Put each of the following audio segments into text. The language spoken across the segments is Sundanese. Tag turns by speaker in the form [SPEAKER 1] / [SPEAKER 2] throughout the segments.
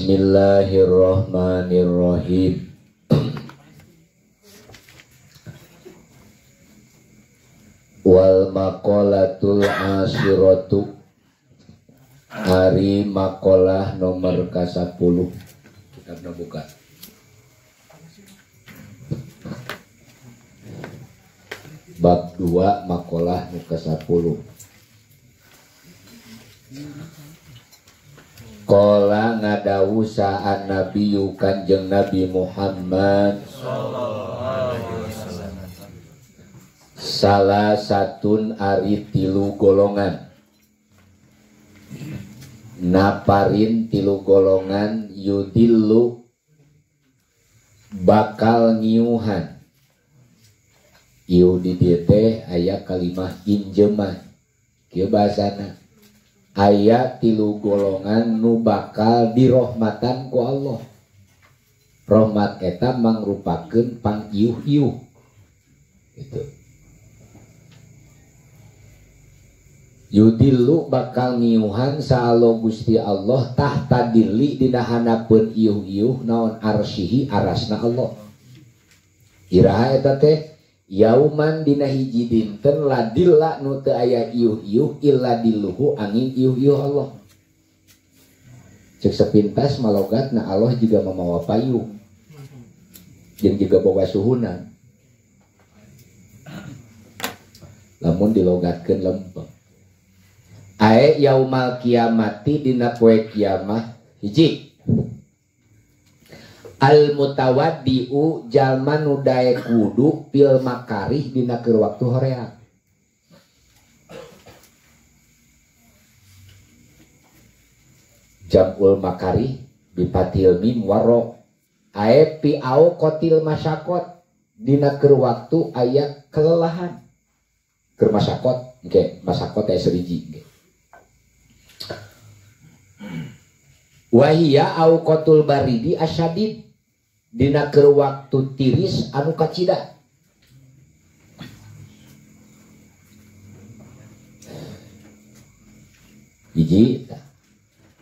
[SPEAKER 1] Bismillahirrahmanirrahim. Wal maqalatul asyiratu, ari maqalah nomor ka-10. Kitabna buka. Bab 2 maqalah nu ka-10. Qala ngadawu sa'an nabiyyu kanjeng Nabi Muhammad
[SPEAKER 2] sallallahu alaihi wasallam.
[SPEAKER 1] Salah satun ari tilu golongan, naparin tilu golongan yudillu bakal ngiuhan. Ieu di dieu teh aya kalimah injeman kieu bahasana. Aya tilu golongan nu bakal dirohmatan ku Allah. Rahmat eta mangrupakeun pang-iuh-iuh. Gitu. Yudillu bakal ngiuhan saalo Gusti Allah tahta dili dina hanapeun iuh-iuh naon arsihi arasna Allah. Iraha eta teh yauman dina hiji dinten ladilla nu teu aya iuh-iuh illa diluhu angin iuh-iuh Allah. Cek sepintas malogatna Allah juga mamawa payung jeung juga boga suhunan. Lamun dilogatkeun lempeng. Ae yaumal kiamati dina poe kiamah hiji. Al mutawaddiu jalma nu daek wudu pil makarih dina keur waktu hoream. Jamul makarih bipatil mim waro. Ae pi au kotil masyakot dina keur waktu aya kelelahan. Keur masyakot engke masyakot aya seriji engke. Wahia au kotul baridi asyadid dina keur waktu tiris anu kacida. Hiji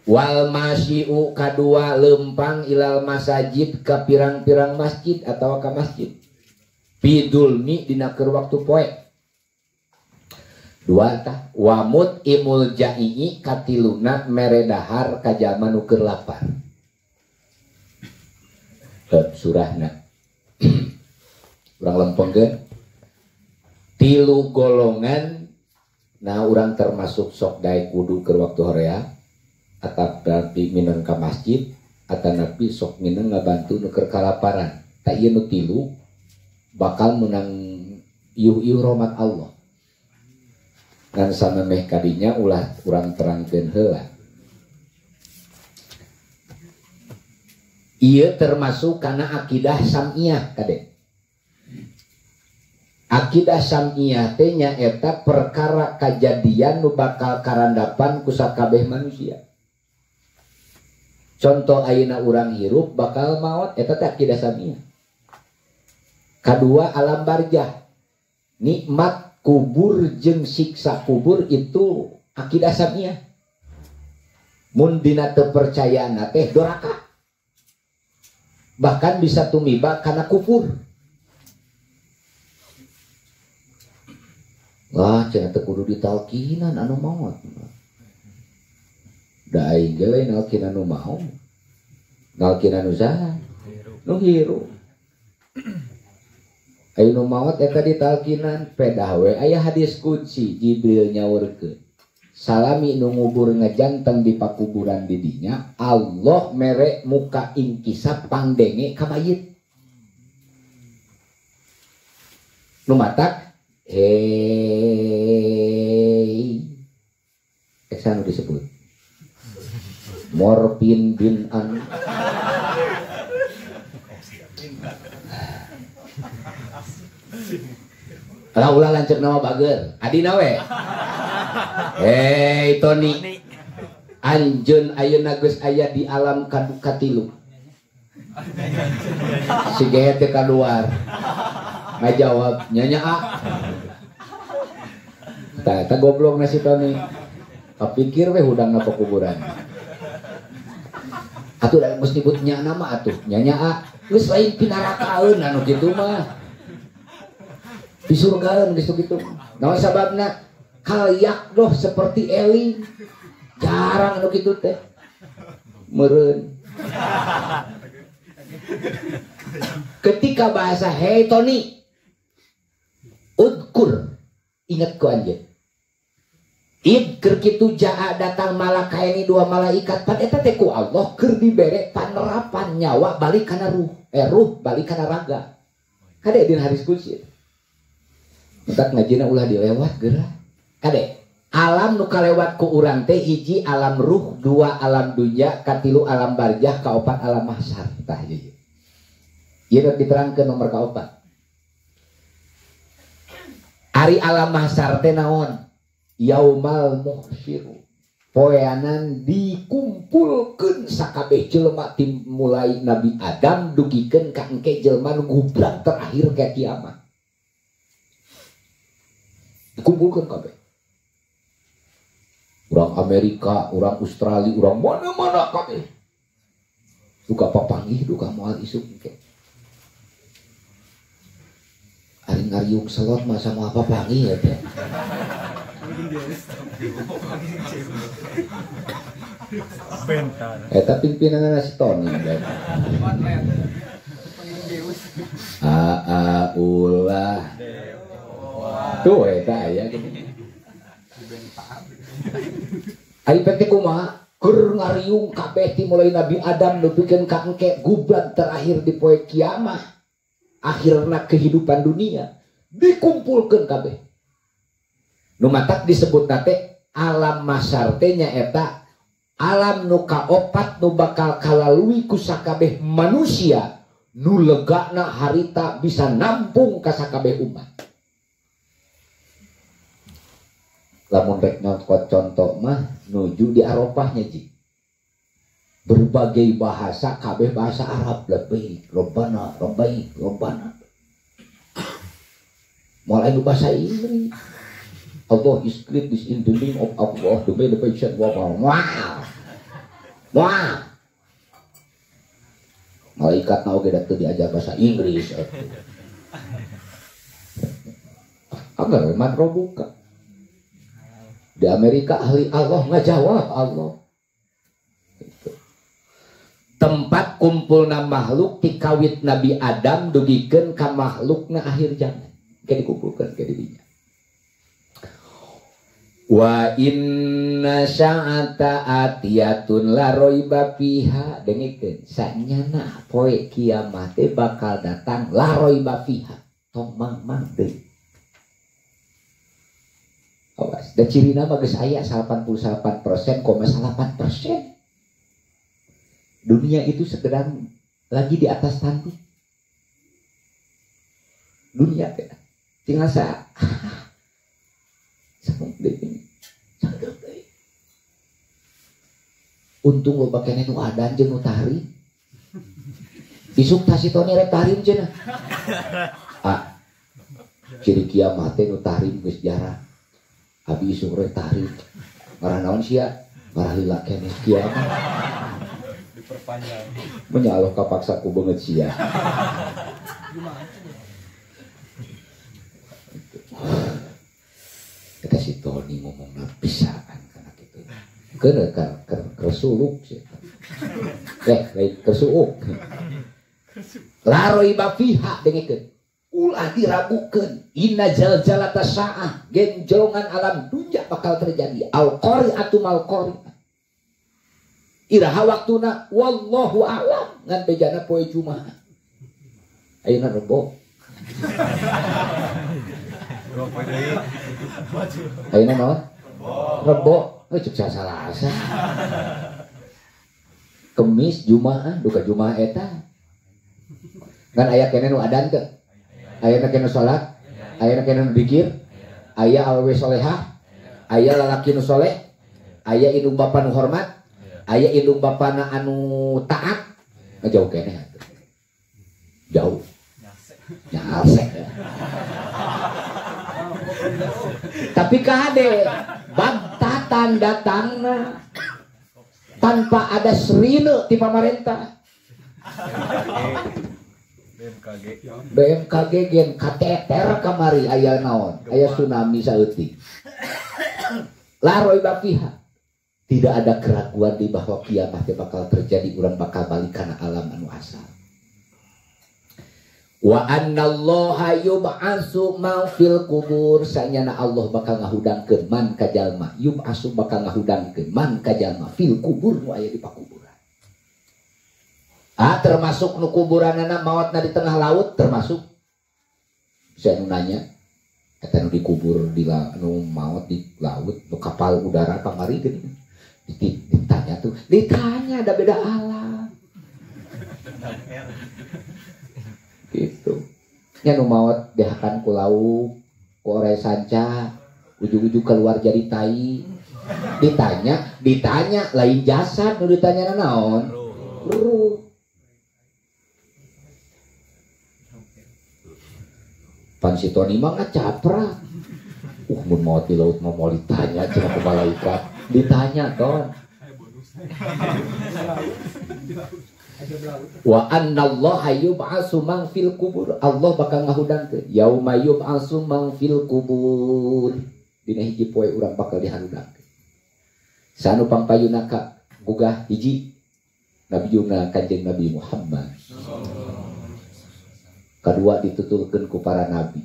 [SPEAKER 1] wal masyiu kadua lempang ilal masajid ka pirang-pirang masjid atawa ka masjid bidulmi dina keur waktu poe. Dua tah wamut imul jai'i katiluna mere dahar ka jalma nu keur lapar. Surahna urang lempengkeun tilu golongan. Nah urang termasuk sok daek wudu keur waktu horea atap napi mineng ka masjid atanapi sok mineng ngabantu nu keur kalaparan. Ta ieu nu tilu bakal menang iuh-iuh rahmat Allah. Dan samemeh kadinya ulah urang terangkeun heula. Ieu termasuk kana akidah sam'iyah kade. Akidah sam'iyah teh nyaeta perkara kajadian nu bakal karandapan ku sakabeh manusia. Contoh ayeuna urang hirup bakal maot eta teh akidah sam'iyah. Kadua alam barjah. Nikmat kubur jeung siksa kubur itu akidah sam'iyah. Mun dina teu percayana teh doraka. Bahkan bisa tumiba kana kufur. Wah, cenah teu kudu ditalkinan anu maot. Da aing ge lain nalkinan anu maot. Nalkinan nu saha? Nu hirup. Ayo nu maot eta ditalkinan pedah we aya hadis qudsi Jibril nyaurkeun. Salami nu ngubur ngejanteng di pakuburan didinya Allah mere muka ingkisap pangdenge ka mayit. Nu matak hei eksa nu disebut morpin bin an. Lah ulah lanceuk nama bager adina we. Hei Tony, anjeun ayeuna geus aya di alam katilu. Si gehe teh kaluar. Ngajawab nya a. Tah eta goblokna si Tony. Kapikir we hudang na pekuburan. Atuh da geus nyebut nya nama atuh nya nya a geus lain pinarakaeun anu kitu mah. Disurgaeun geus kitu. Naon sababna? Kalyak doh seperti eling. Jarang anu kitu teh. Meureun. Ketika bahasa hey Tony udkur ingat ku anjeun. Id keur kitu jaa datang malakaini dua malaikat pan eta teh ku Allah keur dibere panerapan nyawa balik kana ruh, ruh balik kana raga. Kade dina hadis qudsi. Entak ngajina ulah dilewat geura. Kade alam nu kalewat ku urang teh hiji alam ruh, dua alam dunya, katilu alam barjah, kaopat alam mahsyar. Tah ieu. Ieu diterangkeun nomor kaopat. Ari alam mahsyar teh naon? Yaumal muhsyiru. Poeanan dikumpulkeun sakabeh jelema tim mulai Nabi Adam dugikeun ka engke jelema nu gubrak terakhir ka kiamat. Dikumpulkeun kabeh. Urang Amerika, urang Australia, urang mana-mana kabeh. Duka papanggih, duka moal isuk engke. Ari ngariung selot masa moal papanggih ya teh. Eta pimpinanna si Tony. A ulah. Tuh eta aya gini. Ari teh kumaha? Keur ngariung kabeh ti mulai Nabi Adam nepikeun ka engke gubrak terakhir di poe kiamah. Akhirna kehidupan dunia dikumpulkeun kabeh. Nu matak disebutna teh alam mahsyar teh nyaeta alam nu kaopat nu bakal kalalui ku sakabeh manusia nu legana harita bisa nampung ka sakabeh umat. Lamun rek nyokot contoh mah nuju di Arafahnya ji. Berbagai bahasa kabeh bahasa Arab labbaik rabbana labbaik rabbana. Moal anu bahasa Inggris. Allah is great is in the name of Allah the beneficent wa wow. Wah. Malaikat na oge da teu diajar bahasa Inggris atuh. Agar man robuka. Di Amerika ahli Allah ngajawab Allah. Gitu. Tempat kumpulna makhluk ti kawit Nabi Adam dugikeun ka makhlukna akhir zaman. Ke dikumpulkeun ke dirinya. Wa inna sa'ata atiyatun la raiba fiha. Dengekeun sanyana poe kiamat teh bakal datang la raiba fiha. Tong mang-mang deui. Awas, dan cirina mah geus aya 88,8%. Dunia itu sedang lagi di atas tanduk. Dunia teh tinggal sa untung loba keneh nu adan jeung nu tahrim. Isuk tah si Tony rek tahrim cenah. Ah. Ciri kiamat teh nu tahrim geus jarang. Abi isuk rek tahrim. Ngarah naon sia? Ngarah lila keneh kiamat.
[SPEAKER 2] Diperpanjang.
[SPEAKER 1] Menyaloh kapaksa ku beungeut sia. Eta si Tony ngomongna pisaan kana kitu. Keun kersuluk sih. Lain kersuuk. La raiba fiha dengekeun. Ulah diragukeun. Inna zalzalata saah, genjolongan alam dunya bakal terjadi. Al qari'atu mal qari'ah. Iraha waktuna wallahu a'lam ngan bejana poe Jumaah. Ayeuna Rebo. Ayeuna naon? Rebo. Heuh cek sasalasa. Kemis Jumaah duka Jumaah eta. Ngan aya keneh nu adan teu? Aya keneh nu salat? Aya keneh nu dzikir? Aya awewe solehah? Aya lalaki nu soleh? Aya indung bapa nu hormat? Aya indung bapana anu taat? Jauh keneh atuh. Jauh. Nyasek. Tapi kade bagtatan datangna. Tanpa ada srine ti pamarentah. BMKG gen kateter kamari aya naon? Aya tsunami saeutik. La raiba fiha. Tidak ada keraguan di bahwa kiamat bakal terjadi, urang bakal balik kana alam anu asal. Wa annallaha yub'atsu man fil kubur, sanyana Allah bakal ngahudangkeun man ka jalma, yub'atsu bakal ngahudangkeun man ka jalma fil kubur nu aya di pakuburan. Ah, termasuk nu kuburanana maotna di tengah laut termasuk. Saya nu nanya, eta nu dikubur di nu maot di laut, nu kapal udara kamari geuning. Ditanya tuh, ditanya ada beda alam. Gitu. Nya nu maot dihakan ku lauk, ku orai sanca, ujug-ujug keluar jadi tai. Ditanya, ditanya lain jasad nu ditanya naon? Ruh. Pan si Tony mah ngacapra. Mun maot di laut mah moal ditanya cenah ku malaikat. Ditanya ton. Wa annallaha yub'atsu man fil kubur. Allah bakal ngahudangkeun. Yauma yub'atsu man fil kubur. Dina hiji poe urang bakal diharudangkeun. Sanu pangpayuna ka gugah hiji Nabiyuna Kanjeng Nabi Muhammad. Kadua dituturkeun ku para nabi.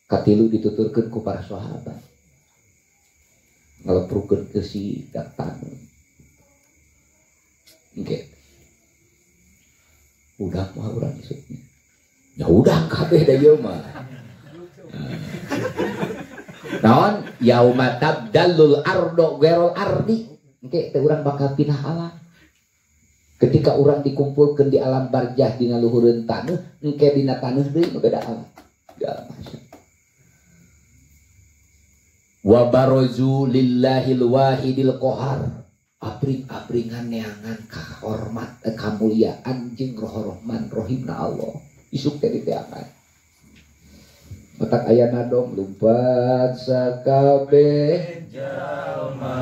[SPEAKER 1] Katilu dituturkeun ku para sahabat. Ngaleprukeun ke si datang. Engke. Udah mah urang isuknya. Ya udah kabeh da ieu mah. Naon yauma tabdalul ardo ghairul ardi. Engke teh urang bakal pindah alam. Ketika urang dikumpulkeun di alam barjah dina luhureun taneuh, engke dina taneuh deui nu beda alam. Di alam mahsyar. Wa barazu lillahil wahidil qahar. Abring-abringan neangan kahormat kamuliaan jeung Roh Rahman Rohimna Allah. Isuk teh diteangan. Matak aya nadong lumpat sakabeh jalma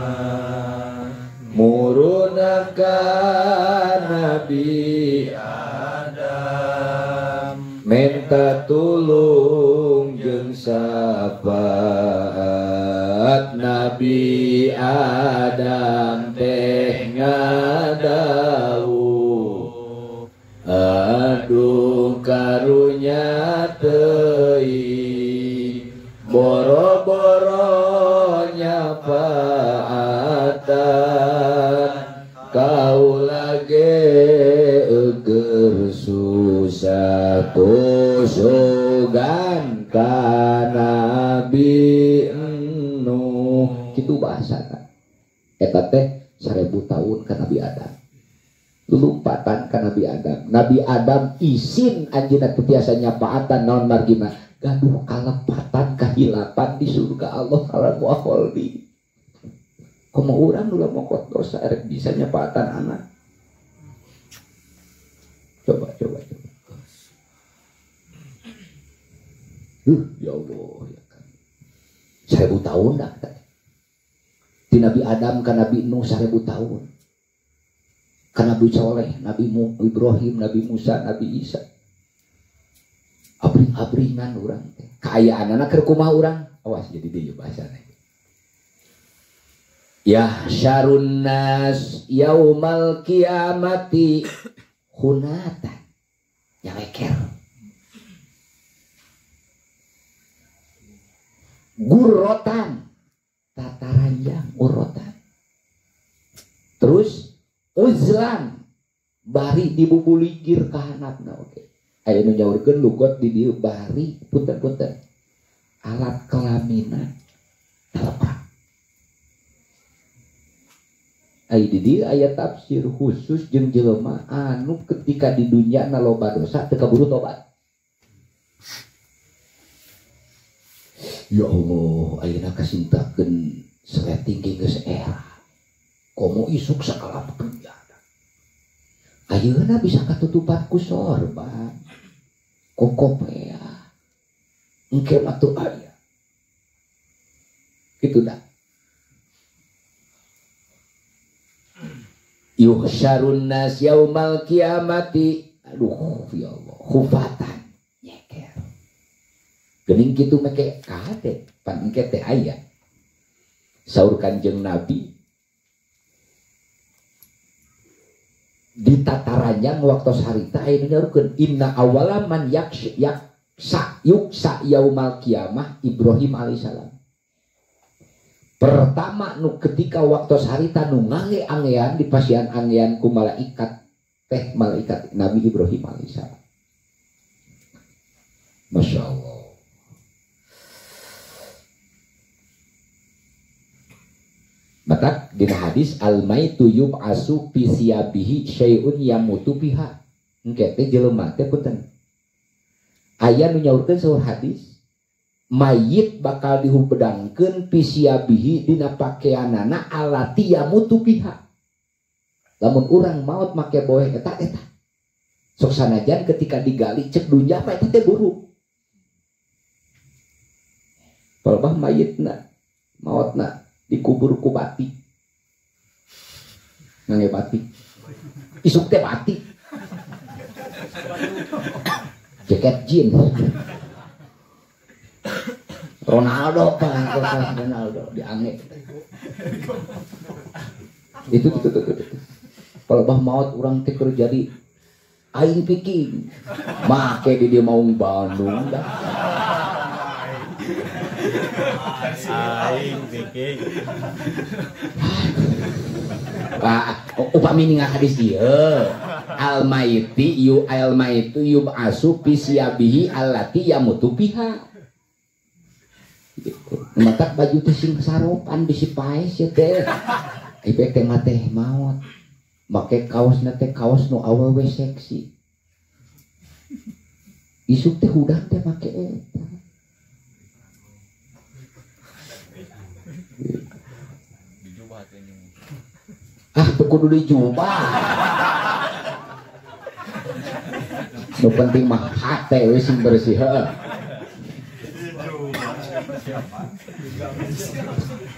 [SPEAKER 1] muruna ka Nabi Adam menta tulung jeung syafaat Nabi Adam teh ngadawu aduh karunya teuing boro-boro nyafaatan kaula ge eueur susah tusugan ka Nabi Nuh. Kitu bahasana eta teh 1000 tahun ka Nabi Adam. Lompatan ka Nabi Adam. Nabi Adam isin anjeunna teu tiasa nyafaatan naon margina gaduh kalepatan kahilapan di surga Allah alam muakholdi. Komo urang nu mokot dosa erek bisa nyafaatan anak. Coba coba coba. Ya Allah ya kan. 1000 tahun dah. Di Nabi Adam ka Nabi Nuh 1000 tahun. Ka Nabi Soleh, Nabi Ibrahim, Nabi Musa, Nabi Isa. Abring-abringan urang teh. Kaayaanana keur kumaha urang? Awas jadi deui bahasana. Yahsyarun nas yaumal qiyamati hunatan. Nyaleker. Gurrotan. Tataranjang urotan. Terus uzlan bari dibubuligir ka handapna oke. Aya nu nyaurkeun lugot di dieu bari punten-punten. Alat kelamina teleprak. Aya di dieu aya tafsir khusus jeung jelema anu ketika di dunya na loba dosa teu kaburu tobat. Ya Allah, ayeuna kasintakeun sleting ge geus era. Komo isuk sakala dunya. Ayeuna bisa katutupan ku sorban. Kokopea. Engke mah teu aya. Kitu dah. Yuhsyarun nas yaumal kiamati. Aduh ya Allah, khufatan nyeker. Geuning kitu make kahate pan engke teh aya. Saur Kanjeng Nabi di tataranjang waktu harita aya nu nyaurkeun inna awwala man yaksa yuksa yaumal kiamah Ibrahim alaihissalam. Pertama nu ketika waktu harita nu ngange angean di pasian angean ku malaikat teh malaikat Nabi Ibrahim alaihissalam. Masya Allah. Matak dina hadis al maitu yub'asu fi siyabihi syai'un yamutu biha. Engke teh jelema teh punten. Aya nu nyaurkeun saur hadis mayit bakal dihubedangkeun fi siyabihi dina pakeanana allati yamutu biha. Lamun urang maot make boeh eta eta. Sok sanajan ketika digali cek dunya mah eta teh buruk. Palebah mayitna maotna dikubur ku batik. Ngangge batik. Isuk teh batik. Jaket jin. Ronaldo pak, Ronaldo diange. Itu gitu gitu. Palebah maot urang teh keur jadi aing piking. Make di dieu maung Bandung dah.
[SPEAKER 2] Aing piking.
[SPEAKER 1] Ah, upami ningal hadis ieu. Al maiti yu al maitu yub'asu fi siyabihi allati yamutu biha. Gitu. Matak baju teh sing saropan bisi paes ya teh. Ieu teh mah teh maot. Make kaosna teh kaos nu awewe seksi. Isuk teh hudang teh make eta. Ah, teu kudu dijubah. Nu penting mah hate we sing bersih heuh.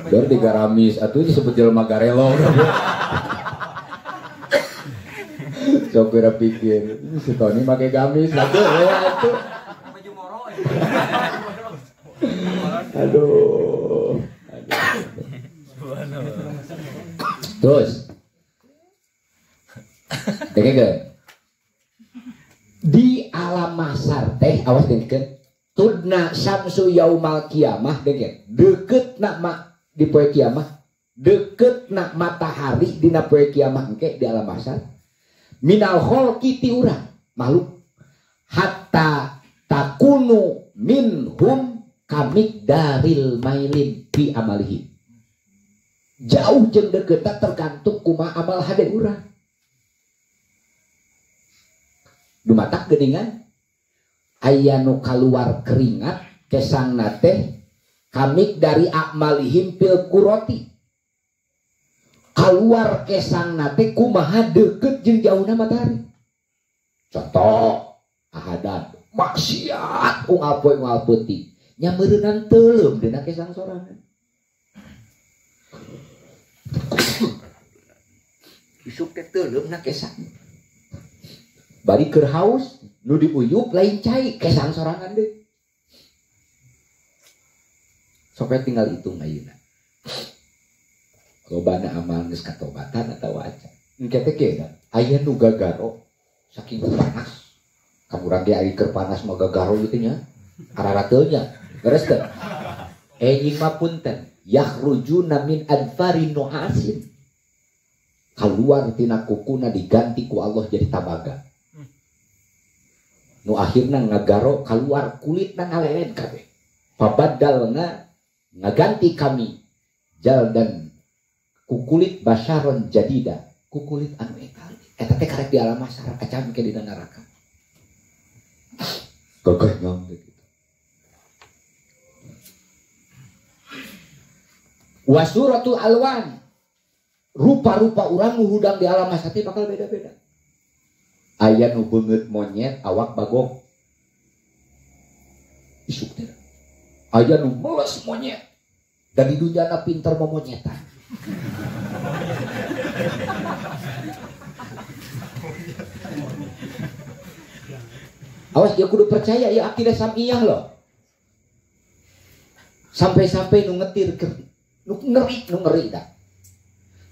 [SPEAKER 1] Dor digaramis atuh disebut jelema garelo. Sok geura pikir, si Tony make gamis atuh atuh.
[SPEAKER 3] Baju moro.
[SPEAKER 1] Aduh. Terus, dengekeun. Di alam mahsyar teh awas dengekeun. Tudna samsu yaumal kiamah dengekeun. Deketna ma di poe kiamah, deketna matahari dina poe kiamah engke di alam mahsyar. Minal kholqi ti urang makhluk hatta takunu minhum kamik daril mailin fi amalihi. Jauh jeung deukeutna tergantung kumaha amal hade urang. Dumatak geuningan aya nu kaluar keringat kesangna teh kamik dari amalihim fil qurati. Kaluar kesangna teh kumaha deukeut jeung jauhna matahari. Contoh ahadan maksiat unggal poe unggal peuting nya meureunan teuleum dina kesang sorangan. Isuk teh teuleumna kesang. Bari keur haus nu diuyup lain cai kesang sorangan deui. Sok we tinggal hitung ayeuna. Lobana amal geus katobatan atawa acan. Engke teh kieu aya nu gagaro saking panas. Kamu urang ge ari keur panas mah gagaro gitu nya. Ararateul nya. Beres teu? Enjing mah punten yakhrujuna min adfari nu'asin. Keluar tina kukuna diganti ku Allah jadi tabaga. Nu akhirna ngagaro keluar kulitna ngalelen kabeh. Pabadalna ngaganti kami jaldan ku kulit basyaron jadida, ku kulit anu ekal. Eta teh karek di alam mahsyar acan ke dina neraka. Gagah nyong gitu. Wasuratul alwan. Rupa-rupa urang nu hudang di alam mahsyar bakal beda-beda. Aya nu beungeut monyet awak bagong. Isuk teh. Aya nu meles monyet. Dan di dunyana pinter memonyetan. Awas dia kudu percaya ya akidah samiyah loh. Sampai-sampai nu ngetir nu ngeri dah.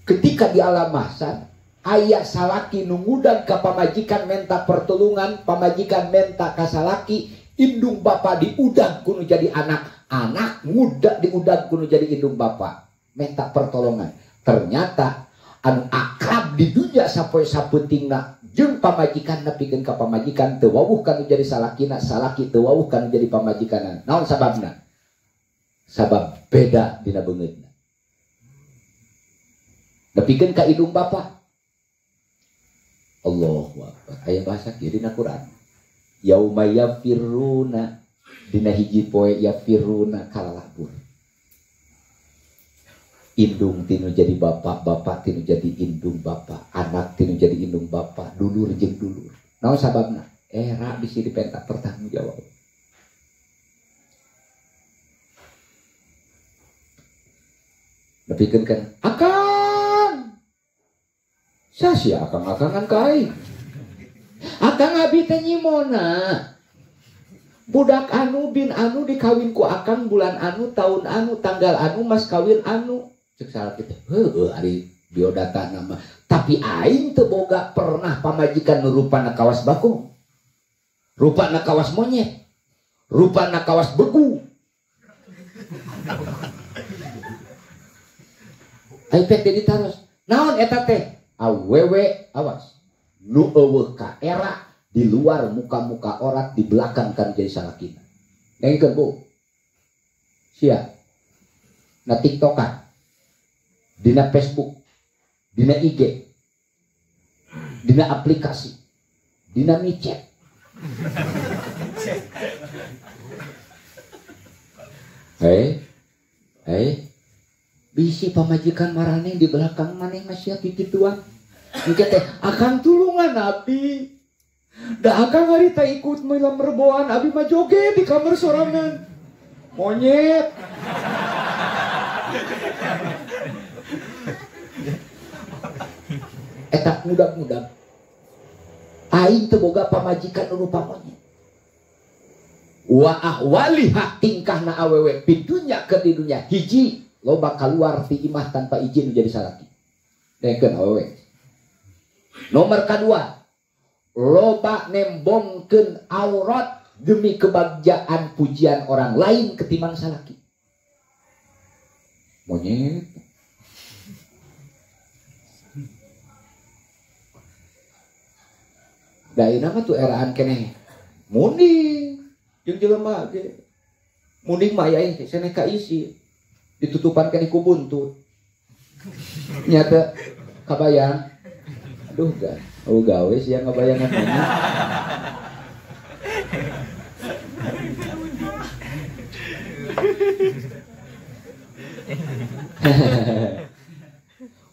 [SPEAKER 1] Ketika di alam mahsyar aya salaki nu ngudag ka pamajikan menta pertolongan, pamajikan menta ka salaki, indung bapa diudag kudu jadi anak, anak ngudag diudag kudu jadi indung bapa, menta pertolongan. Ternyata anu akrab di dunia sapoe sapeutingna jeung pamajikan nepikeun ka pamajikan teu wawuh kanu jadi salakina, salaki teu wawuh kanu jadi pamajikanna. Naon sababna? Sabab beda dina beungeutna. Nepikeun ka indung bapa. Allahu akbar. Aya bahasa kieu dina Quran. Yauma yafiruna dina hiji poe yafiruna kalalabur. Indung tinu jadi bapak, bapak tinu jadi indung bapak, anak tinu jadi indung bapak, dulur jeung dulur. Naon sababna? Era bisi dipenta pertanggung jawab. Nepikeun kan akang. Sasia akang-akangan ka aing. Akang abi teh nyimona. Budak anu bin anu dikawin ku akang bulan anu, tahun anu, tanggal anu, mas kawin anu. Cek salah kita, heueuh ari biodata nama. Tapi aing teu boga pernah pamajikan nu rupana kawas bakung. Rupana kawas monyet. Rupana kawas begu. Aing teh ditaros. Naon eta teh? Awewe awas. Nu eueuh ka era di luar muka-muka orat di belakang kan jadi salakina. Nengikeun Bu. Sia. Na TikTokan. Dina Facebook, dina IG, dina aplikasi, dina micet. Hei, bisi pamajikan maraneh di belakang maneh masih kikituan. Engke teh akang tulungan abi. Da akang harita ikut milam reboan abi mah joget di kamar sorangan. Monyet. Eta mudah-mudah aing teu boga pamajikan nu rupa monyet. Wa ahwaliha tingkahna awewe pidunya ke di dunya hiji loba kaluar ti imah tanpa izin jadi salaki. Dengkeun awewe. Nomor kadua loba nembongkeun aurat demi kebagjaan pujian orang lain ketimbang salaki. Monyet. Da ayeuna mah tuh eraan keneh munding jeung jelema ge. Munding mah aya seneh kaisi ditutupan keneh ku buntut. Nyata kabayang. Aduh ga, oh gawe sia ngabayangan mana.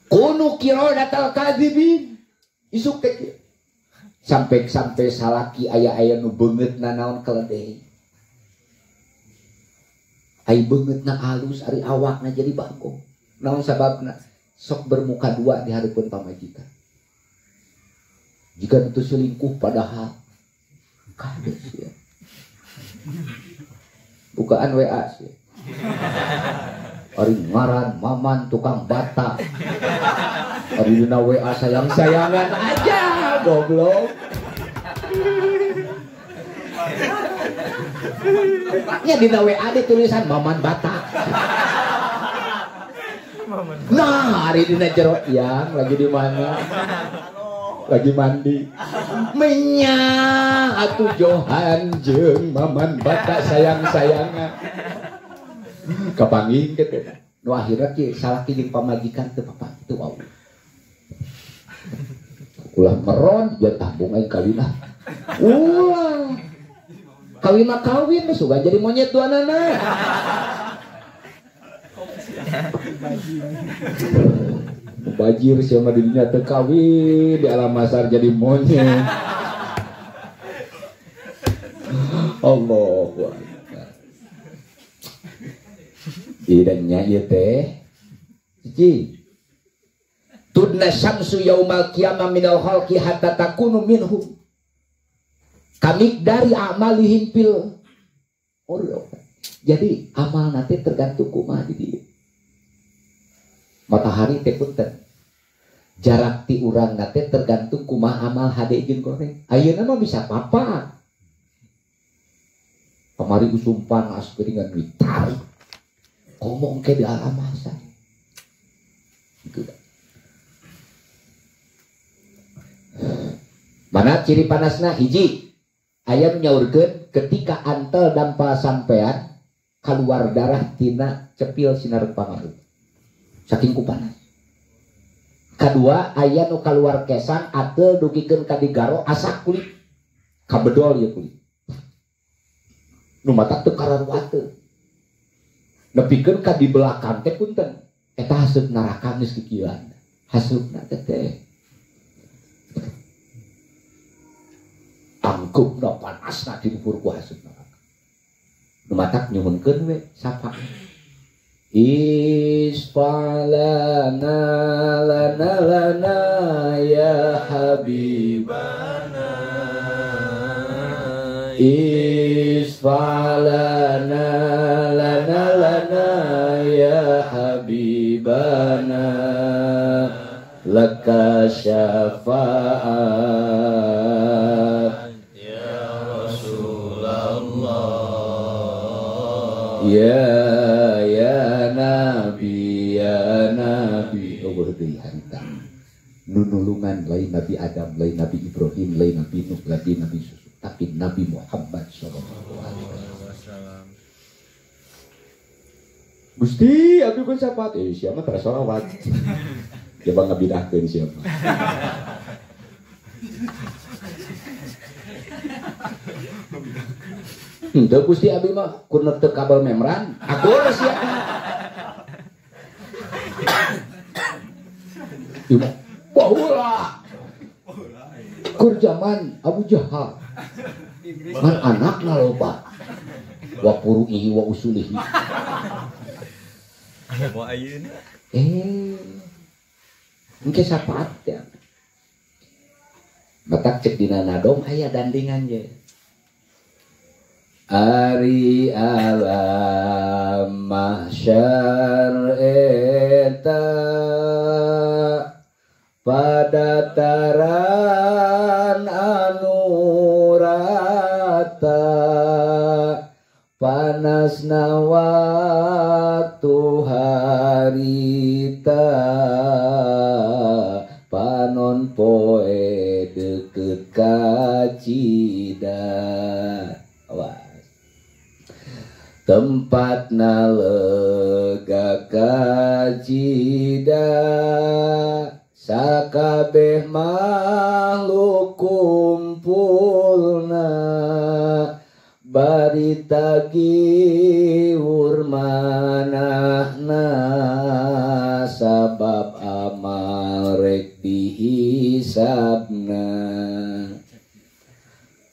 [SPEAKER 1] Kunu qiradatal kadzibin. Isuk teh sampai-sampai salaki aya-aya nu beungeutna naon keledai. Ai beungeutna alus ari awakna jadi bagong. Naon sababna? Sok bermuka dua di hareupeun pamajikan. Jika itu selingkuh padahal kades ya. Bukaan WA sih. Ari ngaran maman tukang bata. Ari dina WA sayang-sayangan aja goblok. Nya dina WA di tulisan maman bata. Nah, ari dina jero yang lagi di mana? Lagi mandi. Menya atuh Johan jeung maman bata sayang-sayangan. Kapanggih kitu. Nu akhirna ki salaki jeung pamajikan teu papa kitu wau. Ulah meron ja tabung aing kawin ah. Ulah. Kawin mah kawin sugan jadi monyet duanana. Bajir sia mah di dunya teu kawin di alam masar jadi monyet. Allahu akbar. Idanya ieu teh. Hiji. Tudna syamsu yaumal qiyamah minal khalqi hatta takunu minhum. Kami dari amalihim fil uryo. Jadi amal nanti tergantung kumaha di dieu. Matahari teh punten. Jarak ti urang nate tergantung kumaha amal hade jeung goreng. Ayeuna mah bisa papat. Kamari usum panas geuningan ditarik. Ngomong ke di alam masa. Gitu. Mana ciri panasna hiji? Aya nyaurkeun ketika antel dampal sampean keluar darah tina cepil sinar pangaruh. Saking ku panas. Kedua, aya nu kaluar kesang atel dugikeun ka digaro asak kulit. Kabedol ieu kulit. Nu mata teu kararuateun. Nepikeun ka di belakang teh punten. Eta haseup neraka geus kikieuan. Haseupna teh teh. Angkupna panasna di luhur ku haseup neraka. Nu matak nyuhunkeun we sapa. Isfalana lana lana ya habibana. Isfalana lana lana ya habibana. Laka syafaat
[SPEAKER 2] ya Rasulullah.
[SPEAKER 1] Ya ya Nabi, ya Nabi. Oh deui harita. Nu nulungan lain Nabi Adam, lain Nabi Ibrahim, lain Nabi Nuh, lain Nabi Yusuf, tapi Nabi Muhammad sallallahu alaihi wasallam. Gusti, abdi kun syafaat. Siapa tara sholawat. Coba ngabidahkeun siapa. Henteu Gusti abdi mah kur teu kabel membran, akur sia. Baheula. Kur zaman Abu Jahal. Ngan anakna loba. Wa puru'ihi wa usulihi.
[SPEAKER 2] Wa ayeuna.
[SPEAKER 1] Engke syafaat ya. Matak cek dina nadom aya dandingan ye. Ari alam mahsyar eta padataran anu rata panasna waktu harita panon poe deukeut ka cida. Awas. Tempatna lega kacida sakabeh makhluk kumpulna bari tagiur manahna sabab amal rek dihisabna.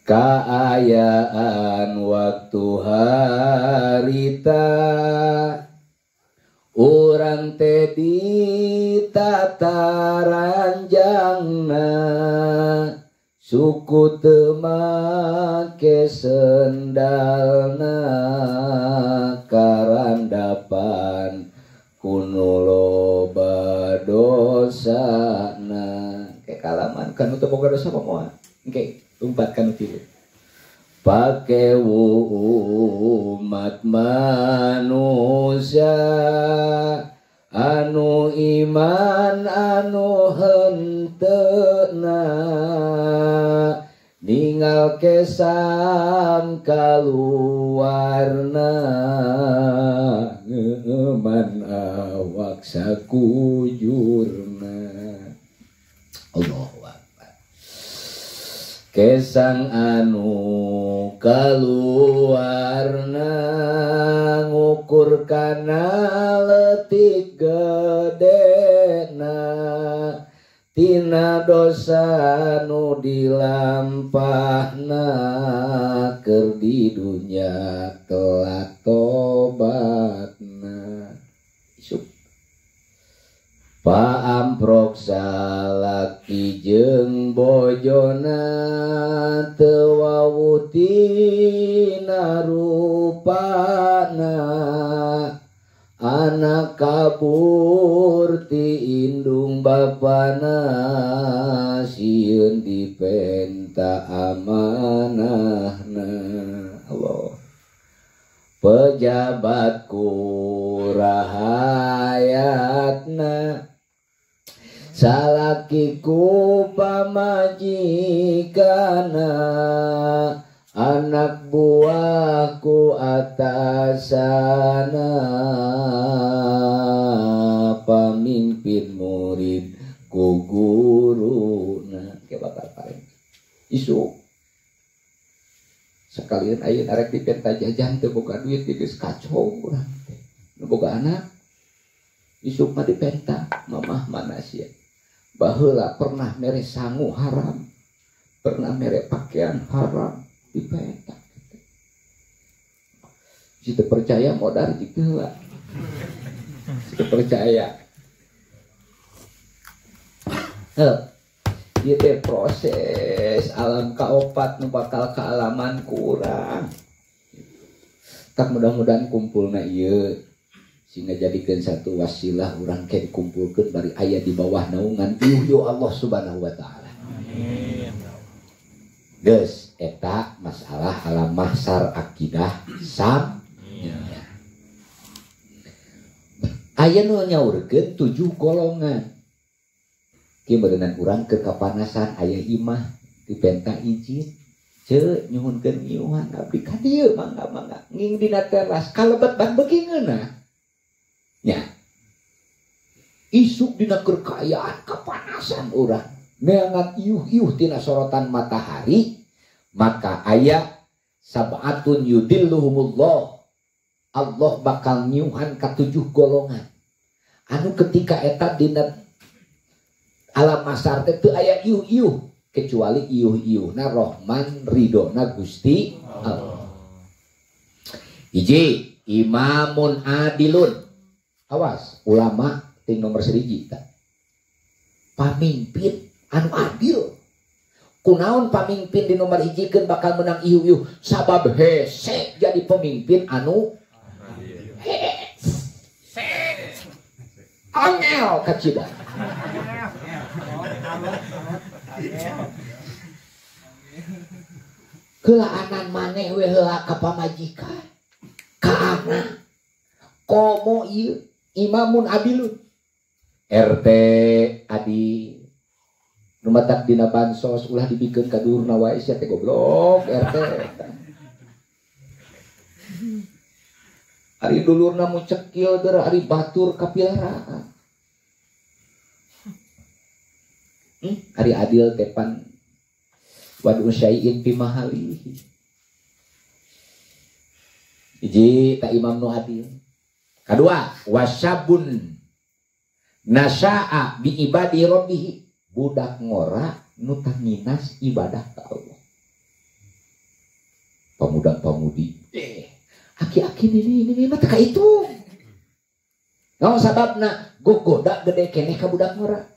[SPEAKER 1] Kaayaan waktu harita urang teh ditata ranjangna suku teu make sendalna karandapan kuno loba dosana. Ke kalaman kan teu boga dosa apa moal. Engke umpat kanu tilu. Pake umat manusia anu iman anu henteuna ningal kesang kaluarna ngeuman awak sakujurna. Allahu Akbar. Kesang anu kaluarna ngukur kana leutik gedena tina dosa nu dilampahna keur di dunya telat tobatna. Isuk Paamprok salaki jeung bojona teu wawuh tina rupana anak kabur ti indung bapana sieun dipenta amanahna. Allah pejabat kurahayatna salaki ku pamajikana anak buahku atasana pamimpin murid ku guruna. Ke bakal paling isu sekalian ayeuna arek dipenta jajan teu boga duit geus kacau urang teh. Nu boga anak isuk mah dipenta mamah mana sia. Baheula pernah mere sangu haram, pernah mere pakaian haram, dipenta. Si teu percaya modar jieu heula. Si teu percaya. Heuh. Ieu teh proses alam kaopat nu bakal kaalaman kurang. Tak mudah-mudahan kumpulna ieu sehingga jadikeun satu wasilah urang ke dikumpulkeun bari aya di bawah naungan ieu Allah Subhanahu wa taala. Amin. Geus eta masalah alam mahsar akidah sam. Aya nu nyaurkeun 7 golongan. Kieu beuneunan urang keur kapanasan aya imah dipenta izin ceu nyuhunkeun ngiuhan abdi ka dieu mangga mangga nging dina teras kalebet ban beuki ngeunah. Nya. Isuk dina keur kaayaan kapanasan urang neangan iuh-iuh tina sorotan matahari maka aya sab'atun yudilluhumullah. Allah bakal nyiuhan ka 7 golongan anu ketika eta dina alam masar teh teu aya iuh-iuh kecuali iuh-iuhna Rahman ridona Gusti Allah. Hiji imamun adilun. Awas ulama ting nomor 1 ta. Pamimpin anu adil. Kunaon pamimpin di nomor 1 keun bakal menang iuh-iuh sabab hese jadi pemimpin anu hese. Angel kacida. Keulaanan maneh we heula ka pamajikan ka anak komo ieu imamun adilun RT adil nu matak dina bansos ulah dibikeun ka dulurna wae sia teh goblok RT. Ari dulurna mu cekil geura ari batur kapilaraan. Ari adil tepan wadu syai'in fi mahalihi. Hiji ta imam nu adil. Kadua wasyabun nasya'a bi ibadi rabbih, budak ngora nu tanginas ibadah ka Allah. Pemuda-pemudi aki-aki ini mah teu kaitung. Naon sababna gogoda gede keneh ka budak ngora.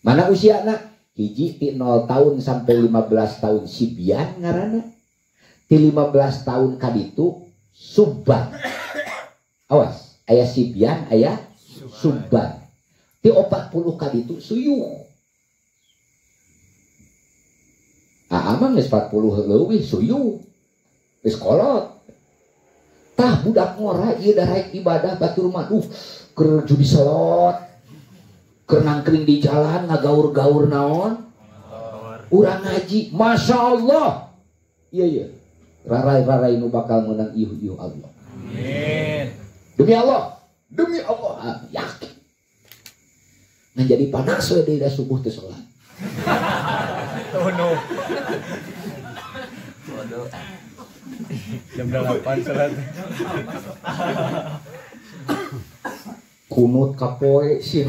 [SPEAKER 1] Mana usiana? Hiji ti 0 tahun sampai 15 tahun sibian ngaranna. Ti 15 tahun kaditu subban. Awas, aya sibian, aya subban. Ti 40 kaditu suyuh. Amang geus 40 leuwih suyuh. Geus kolot. Tah budak ngora ieu daraek ibadah batur mah duh keur judi selot. Keur nangkring di jalan ngagaur-gaur naon urang ngaji Masya Allah iya iya rarai-rarai nu bakal menang iuh-iuh Allah. Amin. Demi Allah, demi Allah, yakin. Nah jadi panas we deui da subuh teu salat.
[SPEAKER 2] Oh no. Jam 8 salat.
[SPEAKER 1] Kunut kapoe sih.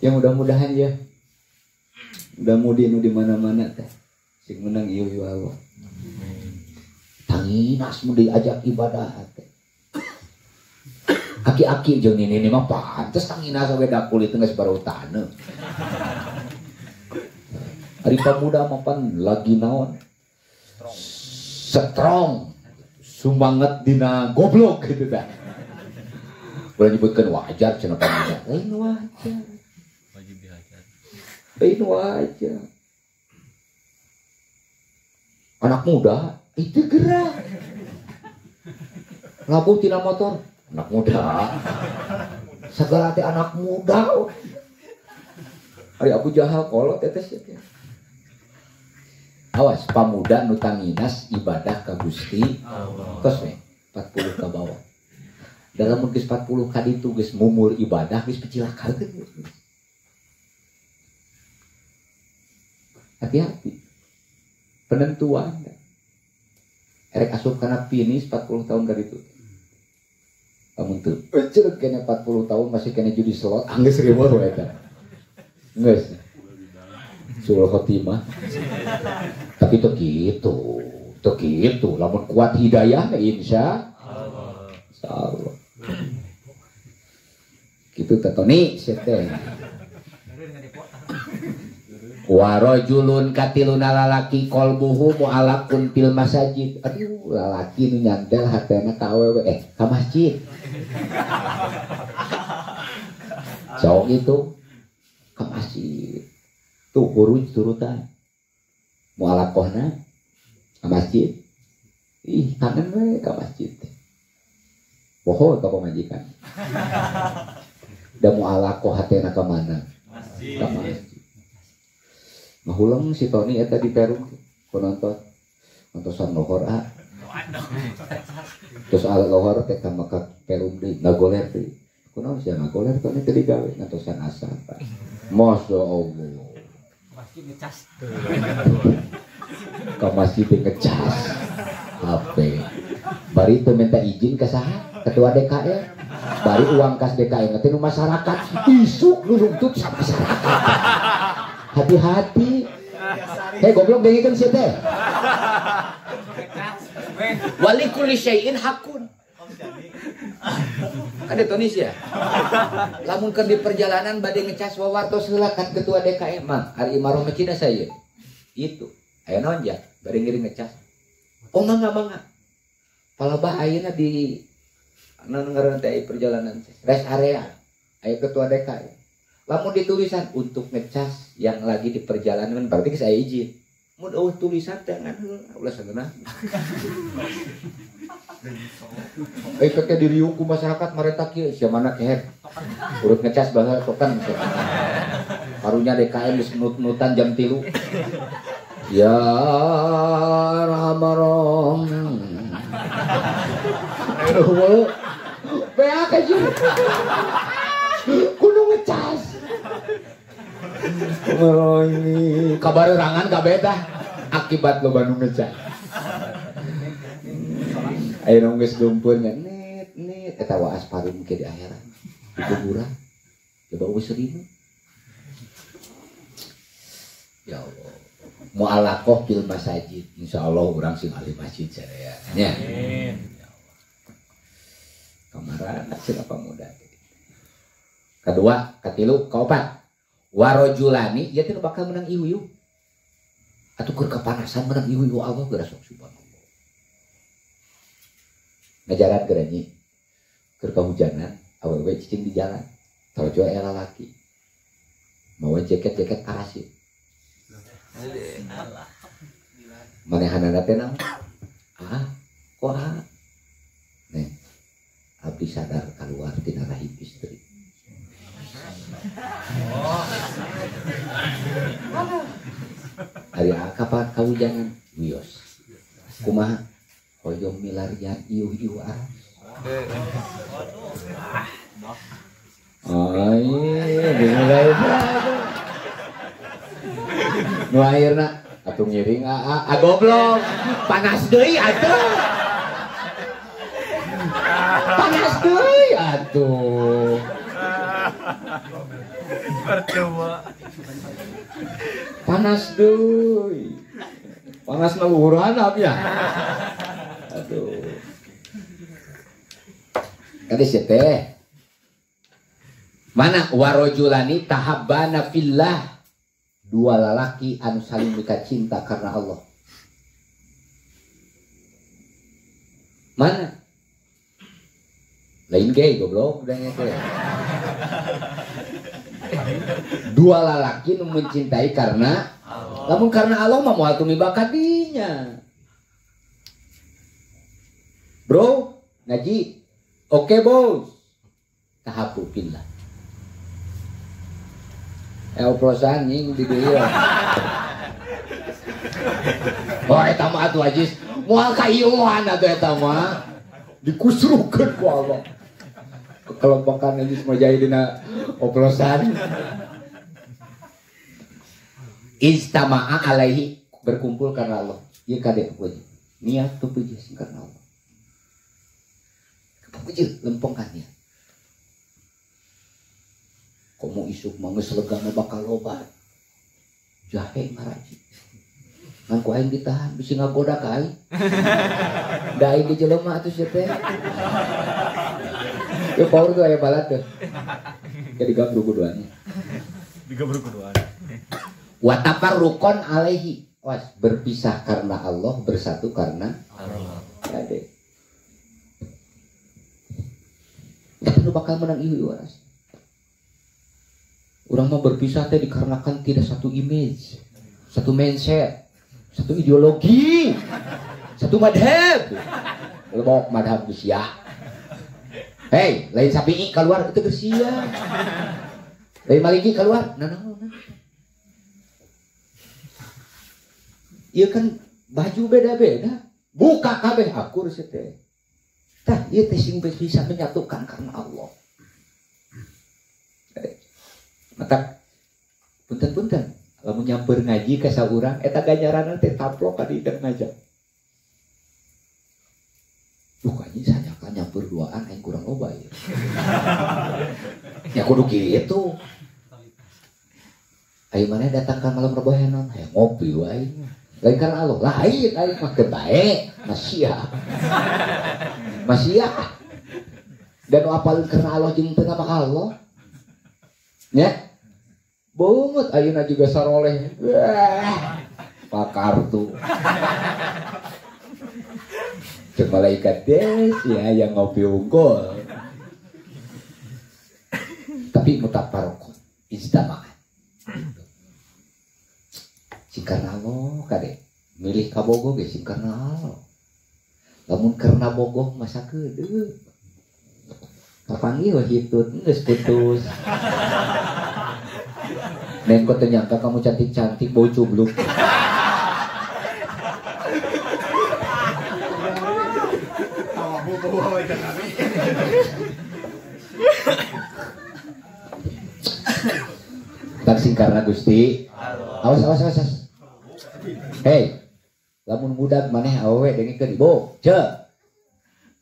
[SPEAKER 1] Ya mudah-mudahan ya. Mudah-mudi nu di mana-mana teh. Sing menang ieu Allah. Tanginas mun diajak ibadah teh. Aki-aki jeung nini mah pantes tanginas oge da kulit geus baru taneuh. Ari pamuda mah pan lagi naon? Strong. Sumanget dina goblok gitu tah. Boleh nyebutkeun wajar cenah pamuda. Lain wajar.
[SPEAKER 2] Wajib dihajar.
[SPEAKER 1] Lain wajar. Anak muda itu gerak. Labuh tina motor. Anak muda. Segala teh anak muda. Ari Abu Jahal kolot eta teh. Awas pamuda nu tanginas ibadah ka Gusti Allah. Tos we 40 ka bawah. Dalam mun geus 40 ka ditu geus mumul ibadah geus picilakakeun. Hati-hati. Penentuan. Erek asup kana finish 40 tahun ka ditu. Lamun teu eceuk kene 40 tahun masih kene judi slot anggeus riweuh we eta. Geus. Surah khotimah. Tapi teu kitu, teu kitu. Lamun kuat hidayah insya Allah. Insyaallah. Kitu teh Tony sia teh. Wa rajulun katiluna lalaki qalbuhu mu'alaqun fil masajid. Aduh, lalaki nu nyantel hatena ka awewe ka masjid. Cowok itu ka masjid. Tuh huruj turutan. Mu'alaqohna ka masjid. Ih, kangen we ka masjid. Poho ka pamajikan. Da mu'alaqoh hatena ka mana? Masjid. Ka masjid. Mahuleng si Tony eta di Perum ku nonton. Nontosan lohor ah. Terus ala lohor teh ka maka Perum deui ngagoler deui. Kunaon sia ngagoler Tony teh digawe nontosan asar. Masya Allah.
[SPEAKER 2] Masjid ngecas.
[SPEAKER 1] Ka masjid ngecas HP. Bari teu minta izin ka saha? Ketua DKM. Bari uang kas DKM teh nu masyarakat. Isuk nu nuntut sa masyarakat. Hati-hati. Hei goblok dengekeun sia teh. Wali kulli syai'in hakun. Kan di Tunisia. Lamun keur di perjalanan bade ngecas wawartos heula kan ketua DKM mah ari Imaroh Cina saya. Itu. Aya naon ja bade ngiring ngecas. Oh mangga mangga. Palebah ayeuna di naon ngaranna teh perjalanan rest area. Aya ketua DKM. Lamun ditulisan untuk ngecas yang lagi di perjalanan berarti saya izin. Mun eueuh tulisan teh ngan heula ulah sageunah. Efeknya diriung ku masyarakat mareta kieu sia mana keher. Urut ngecas baheula token. Karunya DKM geus nut-nutan jam 3. Ya Rahmarom. Eueuh. Beak aja. Kudu ngecas. Ini kabar rangan kabeh tah akibat loba nu ngecas. Ayeuna geus lumpur nya nit nit eta waas parum ke di akhirat. Di kuburan. Coba eueuh seribu. Ya Allah. Mu'alaqah fil masajid. Insyaallah urang sing ahli masjid sadaya. Nya. Amin. Ya Allah. Kamaran sing pamuda. Kedua, katilu, kaopat. Warojulani ieu teh bakal menang ieu-ieu. Atuh keur kapanasan menang ieu-ieu Allah geura sok subhanallah. Ngajaran geura nyi. Keur kahujanan awewe cicing di jalan. Torojo aya lalaki. Mawa jaket-jaket parasit. Manehanana teh naon? Ah, kok ah? Nih, abdi sadar keluar tina rahim istri. Ari kapan kahujanan wios. Kumaha? Hoyong milarian iuh-iuh aras. Ai, dimulai. Nu akhirna atuh ngiring aa goblok. Panas deui atuh. Panas deui atuh.
[SPEAKER 2] Percuma.
[SPEAKER 1] Panas deui. Panas na luhur handap ya. Aduh. Tadi sih teh. Mana warojulani tahabbana fillah. Dua lalaki anu saling mika cinta karena Allah. Mana? Lain gay goblok udahnya teh. Dua lalaki nu mencintai karena Allah. Lamun karena Allah mah moal tumiba ka dinya. Bro, ngaji. Oke, bos. Tahabbu fillah. Oplosan nying di dieu. Oh eta mah atuh ajis moal kaieuan atuh eta mah. Dikusrukeun ku Allah. Kekelompokan ajis mah dina oplosan. Istama'a alaihi berkumpul karena Allah. Ieu kade puji. Niat tu puji karena Allah. Puji lempengkan niat. Komo isuk mah geus lega mah bakal loba. Jahe ngaraji. Ngan ku aing ditahan bisi ngagoda ka aing. Da aing ge jelema atuh sia teh. Yo power tuh aya balat tuh. Jadi gabru kuduannya.
[SPEAKER 2] Digabru kuduan.
[SPEAKER 1] Wa tafarruqan alaihi. Was berpisah karena Allah, bersatu karena Allah. Kade. Eta nu bakal menang ieu waras. Orang mah berpisah teh dikarenakan tidak satu image, satu mindset, satu ideologi, satu madhab. Lebok madhab sia. Hei, lain Syafi'i keluar itu sia. Lain Maliki keluar, nah. Iya kan baju beda-beda, buka kabeh akur sih teh. Tah, ieu teh sing bisa menyatukan karena Allah. Mata punten-punten lamun nyamper ngaji ka saurang eta ganjaranna teh taplok ka di ngajak. Duh anjing sanyaka nyamper duaan aing kurang loba ieu. Ya kudu kitu. Ayo maneh datang ka malam Rebo henon hayang ngopi wae. Lain karena Allah, lain aing mah keur bae, masih. Masih. Dan apalin karena Allah jeung teu nama Allah. Ya, banget ayeuna juga saroleh. Wah, pakartu. Cek malaikat des ya yang ngopi unggul. Tapi mutafarraqun ijtama'an. Sing karena Allah kade milih kabogoh ge sing karena Allah. Lamun karena bogoh masa kedeung. Kapanggih we hitut geus putus. Neng kok ternyata kamu cantik-cantik bau cubluk. Taksing karena Gusti. Awas awas awas. Hei, lamun ngudag maneh awewe dengikeun ibu. Ceu.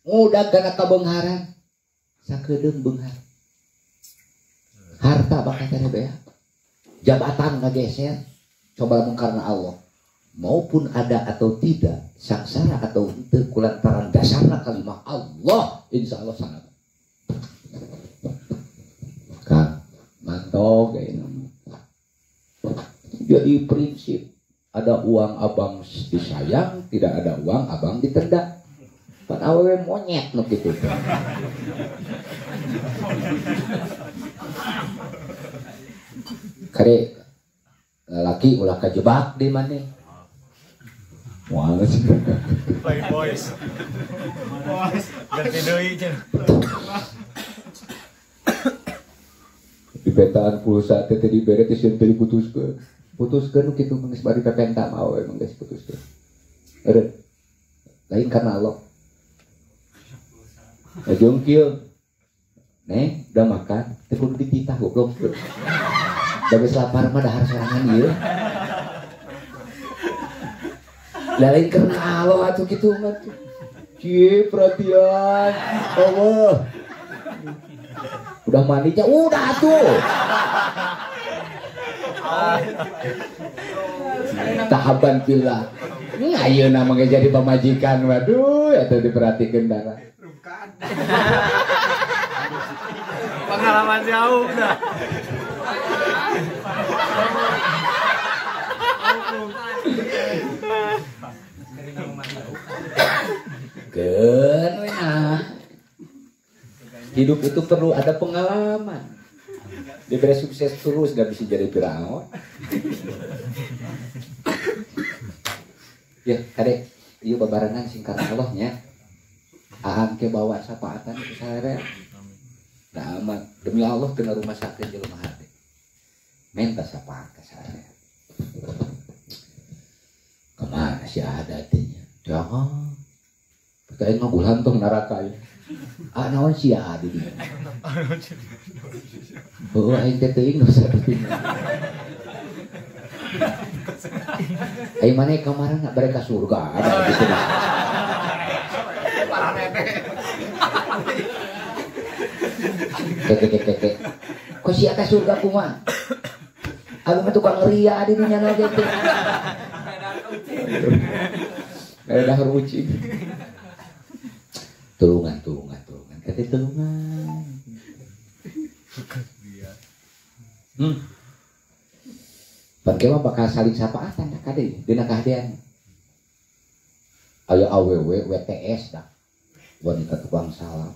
[SPEAKER 1] Ngudag kana kabeungharan. Sakedeung beunghar. Harta bakal teh beak. Jabatan ngageser. Coba lamun karena Allah. Maupun ada atau tidak, sangsara atau henteu kulantaran dasarna kalimah Allah, insyaallah sangat. Kang, mantog ayeuna mah. Jadi prinsip ada uang abang disayang, tidak ada uang abang ditendang. Pan awewe monyet nu kitu. Kare lalaki ulah kajebak di maneh. Moal sih.
[SPEAKER 2] Playboys. Ganti deui cenah.
[SPEAKER 1] Di petaan pulsa teh teh dibere teh sieun teh diputuskeun. Putuskeun nu kitu geus bari pepenta mah awewe mah geus putuskeun. Eureun. Lain karena Allah. Jeung kieu. Neng, udah makan, teh kudu dititah goblok. Da geus lapar mah dahar sorangan ieu. Lain karena Allah atuh kitu mah. Cie perhatian. Allah. Udah mandinya udah tuh. Tahaban pillah. Ayeuna mah jadi pamajikan waduh eta diperhatikeun darah.
[SPEAKER 2] Pengalaman jauh dah.
[SPEAKER 1] Keun we ah. Hidup itu perlu ada pengalaman. Diberi sukses terus gak bisa jadi Firaun. Ya, kadek, ieu babarengan sing karena Allah nya. Aang ke bawa syafaatan ke saya. Nah, amat demi Allah kena rumah sakit jelema hate. Minta syafaat ke saya. Kemana sih adatnya? Jangan. Pertanyaan mah gulantong neraka ya. Ah naon sia di dieu. Heuh aing teh teuing nu saeutik. Aing maneh kamarana bare ka surga ada gitu dah. Keke. Kok sia ka surga kumaha? Abi mah tukang ria di dinya na teh. Ada dahar ucing. Tulungan. Kata tulungan. Bangke mah bakal saling sapaatan dah kade dina kahadean. Aya awewe WTS dah. Wanita tukang salam.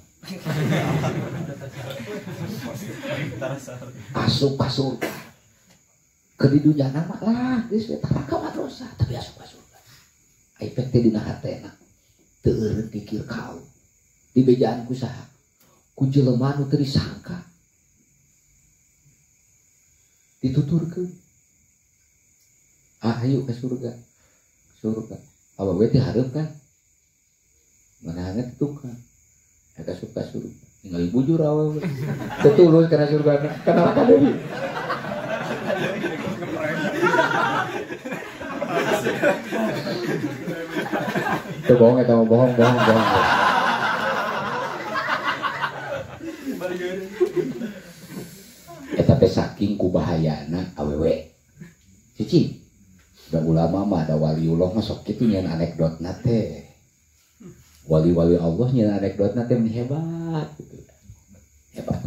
[SPEAKER 1] Asup ka surga. Ke di dunya nama lah geus we taraka mah dosa tapi asup ka surga. Ai pek teh dina hatena. Teu eureun kikir kau. Di bejaan ku saha? Ku jelema nu teu disangka. Dituturkeun. Ah ayo ke surga. Surga. Awewe teh hareup kan. Manahanna teh tukang. Eta asup ka surga. Ningali bujur awewe. Teu tulus kana surga. Kana ka deui. Teu bohong eta mah bohong. Eta teh saking ku bahayana awewe. Cici, da ulama mah da waliullah mah sok kitu nyeun anekdotna teh. Wali-wali Allah nyeun anekdotna teh hebat gitu. Hebat.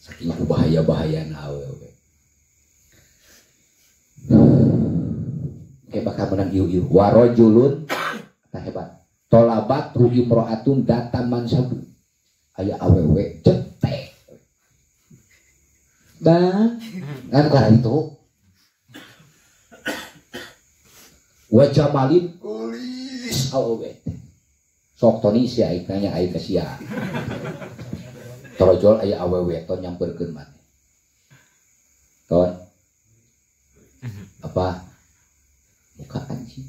[SPEAKER 1] Saking ku bahaya-bahayana awewe. Kayak bakal menang ieu-ieu. Warajulun tah hebat. Tolabat ru imro'atun dataman sabu. Aya awewe cetek. Bang, kan karena itu. Wajah malin kulis awewe. Sok toni sia aing nanya aing ka sia. Torojol aya awewe ton nyamperkeun maneh. Ton. Apa? Muka anjing.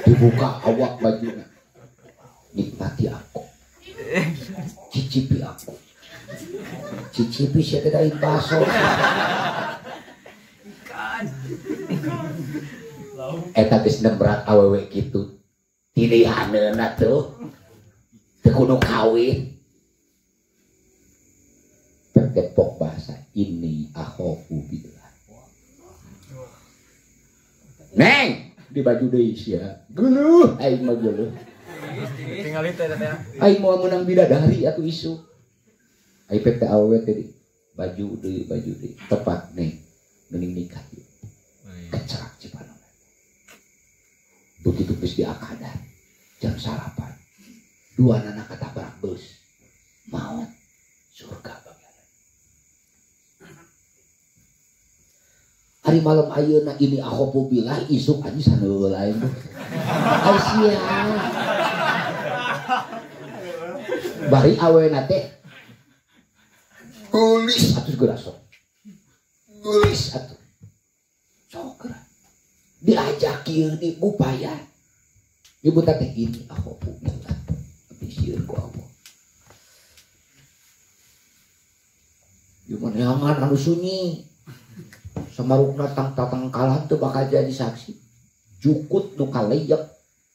[SPEAKER 1] Dibuka awak bajunya. Nikmati aku. Cicipi aku. Cicipi sia teh dari baso. Eta geus nembrak awewe kitu. Tilihaneuna tuh. Teu kudu kawin. Tepok bahasa ini akhofu billah. Neng di baju deui sia. Geuleuh aing mah geuleuh.
[SPEAKER 2] Tinggal itu teh.
[SPEAKER 1] Aing moal meunang bidadari atuh isu. Aing pek teh awewe teh di baju deui tepat nih mending nikah ieu. Kecerak cipanona. Begitu geus diakadan jam salapan. Dua nana katabrak bus. Maut surga. Hari malam ayeuna ini akhofu billah isuk anjing saneul aing. Ai sia. Bari awena teh geulis atuh geura sok. Geulis atuh. Sok geura. Diajak kieu di upaya. Ibu teh ini akhofu billah. Abdi sieun ku Allah. Ieu mah neangan anu sunyi. Samarukna tang tatangkalan teu bakal jadi saksi. Jukut nu kaleyep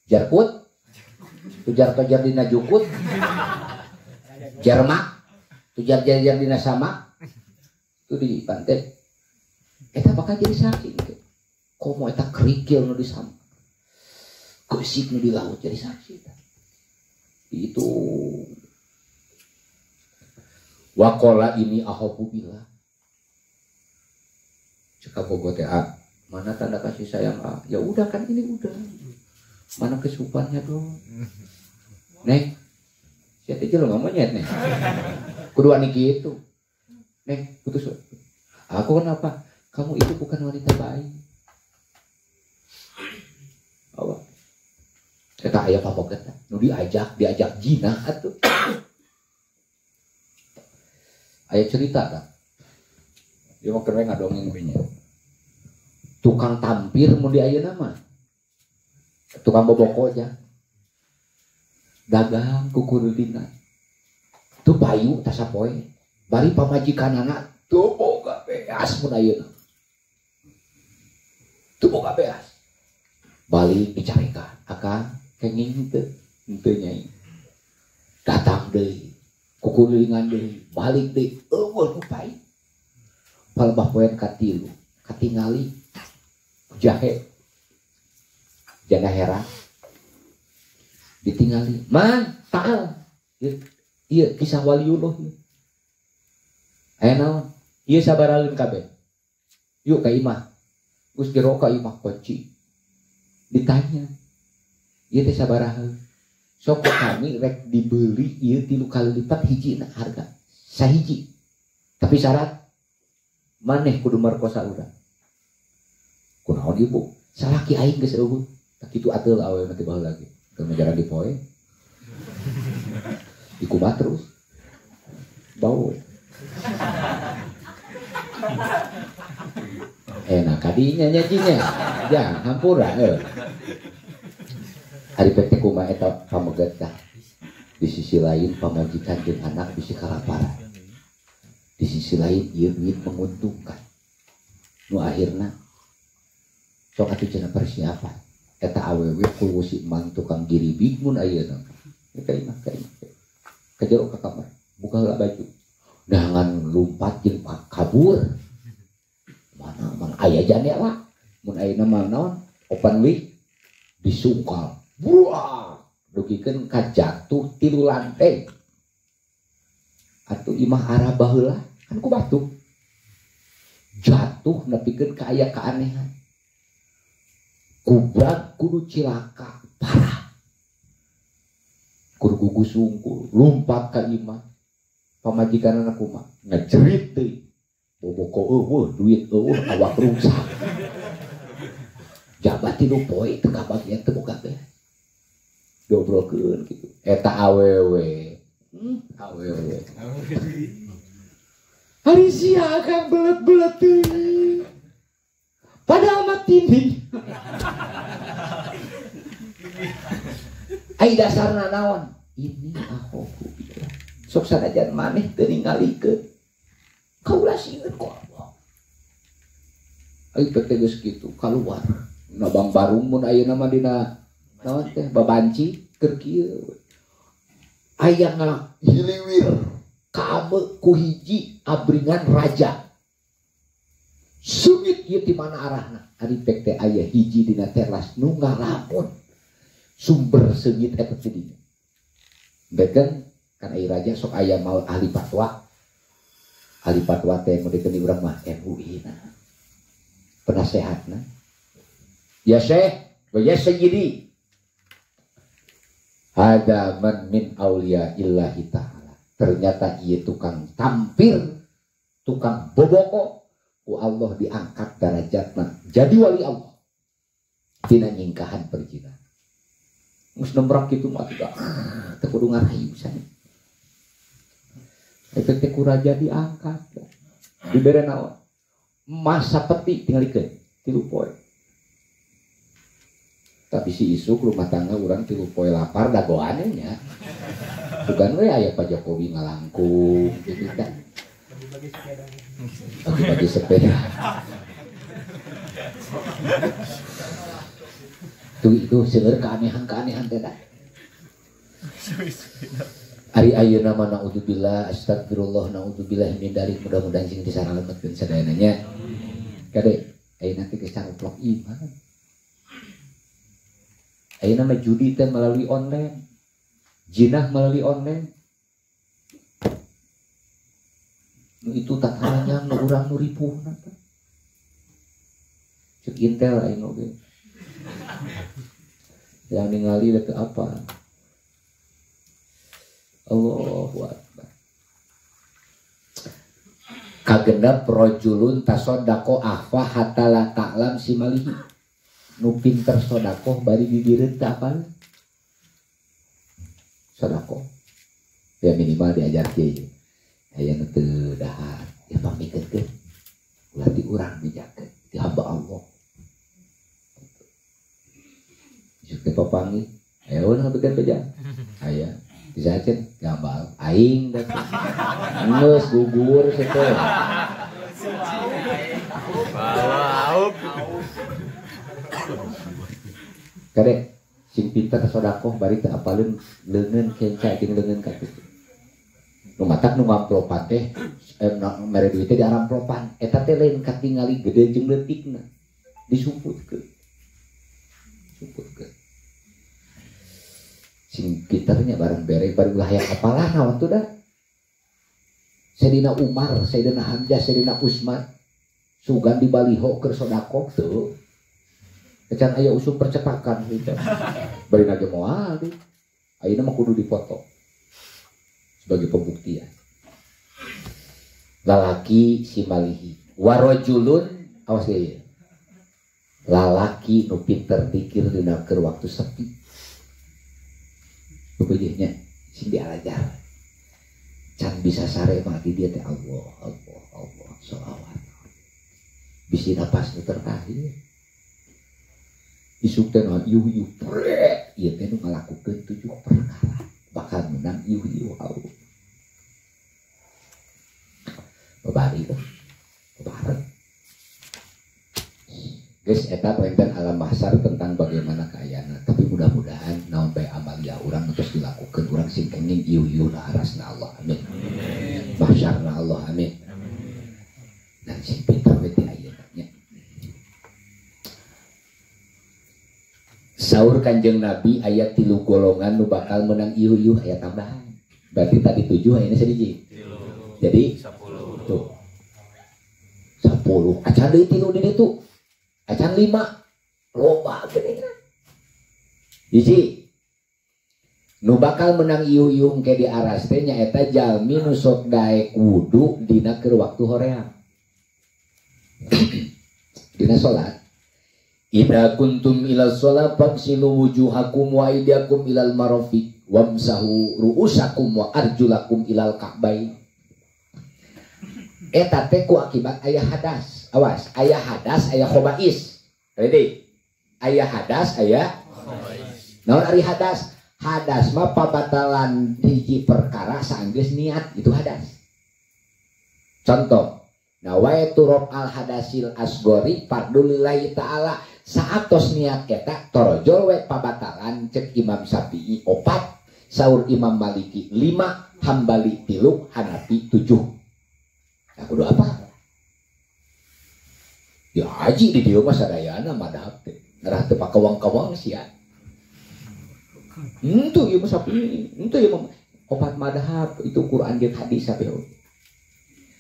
[SPEAKER 1] jarkut tujar tojar dina jukut jarmak tujar jajar dina sama itu di pantai eta bakal jadi saksi gitu. Komo eta kerikil nu di sama gesik nu di laut jadi saksi eta. Itu wakola ini ahobu bila cekap bogo teh mana tanda kasih sayang ah? Ya udah kan ini udah. Mana kesupannya dong? Neng, siapa aja lo nggak monyet neng. Kedua nih gitu. Neng, putus. Aku kenapa? Kamu itu bukan wanita baik. Apa? Kata ayah papa kata, nu diajak jina atuh. Ayah cerita kan? Dia mau keren ngadongeng gue. Tukang tampir mau di ayeuna mah. Tukang boboko aja. Dagang kukurudina. Tuh payu tasapoe. Bari pamajikanana tuh boga beas mun ayeuna. Tuh boga beas. Balik dicarekan, akang kenging teu, henteu nyai. Datang deui, kukurulingan deui, balik deui, eueuh nu payu. Palebah poean katilu, katingali jahe janda heran ditingali man taal iya kisah waliullah aya naon ieu sabaraleun kabeh yuk ka imah geus jero ka imah kunci ditanya ieu teh sabaraha sok kami rek dibeli ieu 3 kali lipat hijina harga sahiji tapi syarat maneh kudu markosa urang kunaon ibu salaki aing geus eueuh tak kitu ateul awewe mah teh baheula ge teu jarang dipoe dikumaha terus bau enak kadinya nyajinya ya hampura euy ari pek teh kumaha eta pameget tah di sisi lain pamajikan jeung anak bisi kalaparan di sisi lain ieu duit menguntungkan nu akhirna sok atuh cenah persiapan eta awewe kudu si mang tukang giribig mun ayeuna ka imah ka imah ka jero ka kamar buka heula baju dangan lumpat jeung kabur mana mana aya jandela mun ayeuna mah naon open week disungkal buah dugikeun ka jatuh 3 lantai atuh imah arah baheula kan ku batu jatuh nepikeun ka aya keanehan kubrak kudu cilaka parah kudu gugusungkul lumpat ka imah pamajikan anak kumaha ngejerit deui boboko eueuh duit eueuh awak rungsak jabat 3 poe teu kabagian teu boga beas diobrolkeun kitu eta awewe awewe ari sia akang belet-belet teuing padahal mah tindih. Ai dasarna naon? Ini ahoku billah. Sok sanajan maneh teu ningalikeun. Kaula sieun ku Allah. Ai teh geus kitu kaluar. Nabang barung mun ayeuna mah dina naon teh babanci keur kieu. Aya ngahiliwir kaame ku hiji abringan raja. Sungit ieu di mana arahna? Ari pek teh aya hiji dina teras nu ngalamun sumber seungit eta teh dinya. Beken kan aya raja sok aya maot ahli fatwa. Ahli fatwa teh modekeun di urang mah MUI na. Penasehatna. Ya Syekh, wa ya Sayyidi. Hada man min auliya illahi ta'ala. Ternyata ieu tukang tampir, tukang boboko. Ku Allah diangkat derajatna jadi wali Allah tina nyingkahan perzinahan geus nembrak kitu mah teu kudu ngarayu sana eta teh ku raja diangkat dibere naon emas sapeti tingalikeun 3 poe tapi si isuk rumah tangga urang 3 poe lapar dagoane nya bukan we aya Pak Jokowi ngalangkung kitu teh bagi-bagi sepeda. Tuh itu seueur keanehan-keanehan teh dah. Ari ayeuna mah naudzubillah astagfirullah naudzubillah min dzalik, mudah-mudahan sing disalametkeun sadayana nya. Kade ayeuna teh geus caroplok iman. Ayeuna mah judi teh melalui online. Jinah melalui online. Nu itu tataranya nu urang nu ripuhna teh. Cek Intel ayeuna oge. Yang ningali teh apa? Allahu Akbar. Kagendap rajulun tasaddaqo ahfa hatta la ta'lam simalihi. Nu pinter sedekah bari gigireun teh apal? Sedekah. Ya minimal diajar kieu. Aya nu teu dahar, ya pamikeun. Ulah ti urang dijakeun, ti hamba Allah. Isuk teh papanggih, aya urang ngabekeun beja. Aya. Disajen gambal aing da geus gugur situ. Kade sing pinter sedekah bari teu apaleun leungeun kenca jeung leungeun ka kitu. Nu matak nu ngamplopan teh mere duit teh diaramplopan eta teh lain katingali gede jeung leutikna disumputkeun. Sumputkeun. Sing pinternya bareng bere bari ulah hayang apalah naon tuh dah. Sayyidina Umar, Sayyidina Hamzah, Sayyidina Utsman sugan di baliho keur sedekah teu. Ecan aya usum percetakan gitu. Bari nage moal deui. Ayeuna mah kudu dipoto sebagai pembuktian. Lalaki simalihi warajulun awas ieu. Lalaki nu pinter dikir dina keur waktu sepi. Bebejehnya sing dialajar can bisa sare mah di dia teh Allah Allah Allah sholawat bisi napas nu terakhir isuk teh naon iuh iuh prek ieu teh nu ngalakukeun 7 perkara bakal menang iuh iuh Allah babari babareng geus eta pointen alam mahsyar tentang bagaimana kaayana, tapi mudah-mudahan naon bae amalia urang terus dilakukeun urang sing kenging ieu-ieu na arasna Allah amin. Mahsyarna Allah amin. Dan sing pinter we teh ayeuna nya. Saur Kanjeng Nabi aya 3 golongan nu bakal menang ieu-ieu aya tambahan. Berarti tadi 7 ayeuna sadiji. Jadi 10. Tuh. 10 acan deui 3 di ditu. Acan 5 loba geuning. Hiji nu bakal menang iuh-iuh engke di aras teh nyaeta jalmi nu sok daek wudu dina keur waktu hoream. Dina salat. Idza kuntum ila shalat fagsilu wujuhakum wa aydiyakum ilal marafiq wamsahu ru'usakum wa arjulakum ilal ka'bain. Eta teh ku akibat aya hadas. Awas, aya hadas, aya khobais. Ready? Aya hadas, aya khobais. Naon ari hadas? Hadas mah pabatalan hiji perkara saenggeus niat, itu hadas. Contoh, nawaitu raf'al hadasil asgori fardu lillahi ta'ala. Saatos niat eta torojol we pabatalan cek Imam Syafi'i 4, saur Imam Maliki 5, Hambali 3, Hanafi 7. Nah, kudu apa? Ya haji di dieu mah sadayana madhab teh. Ngerah teu pakawang-kawang sia. Henteu ieu mah sapi, henteu ieu mah opat madhab itu Quran jeung hadis sapi.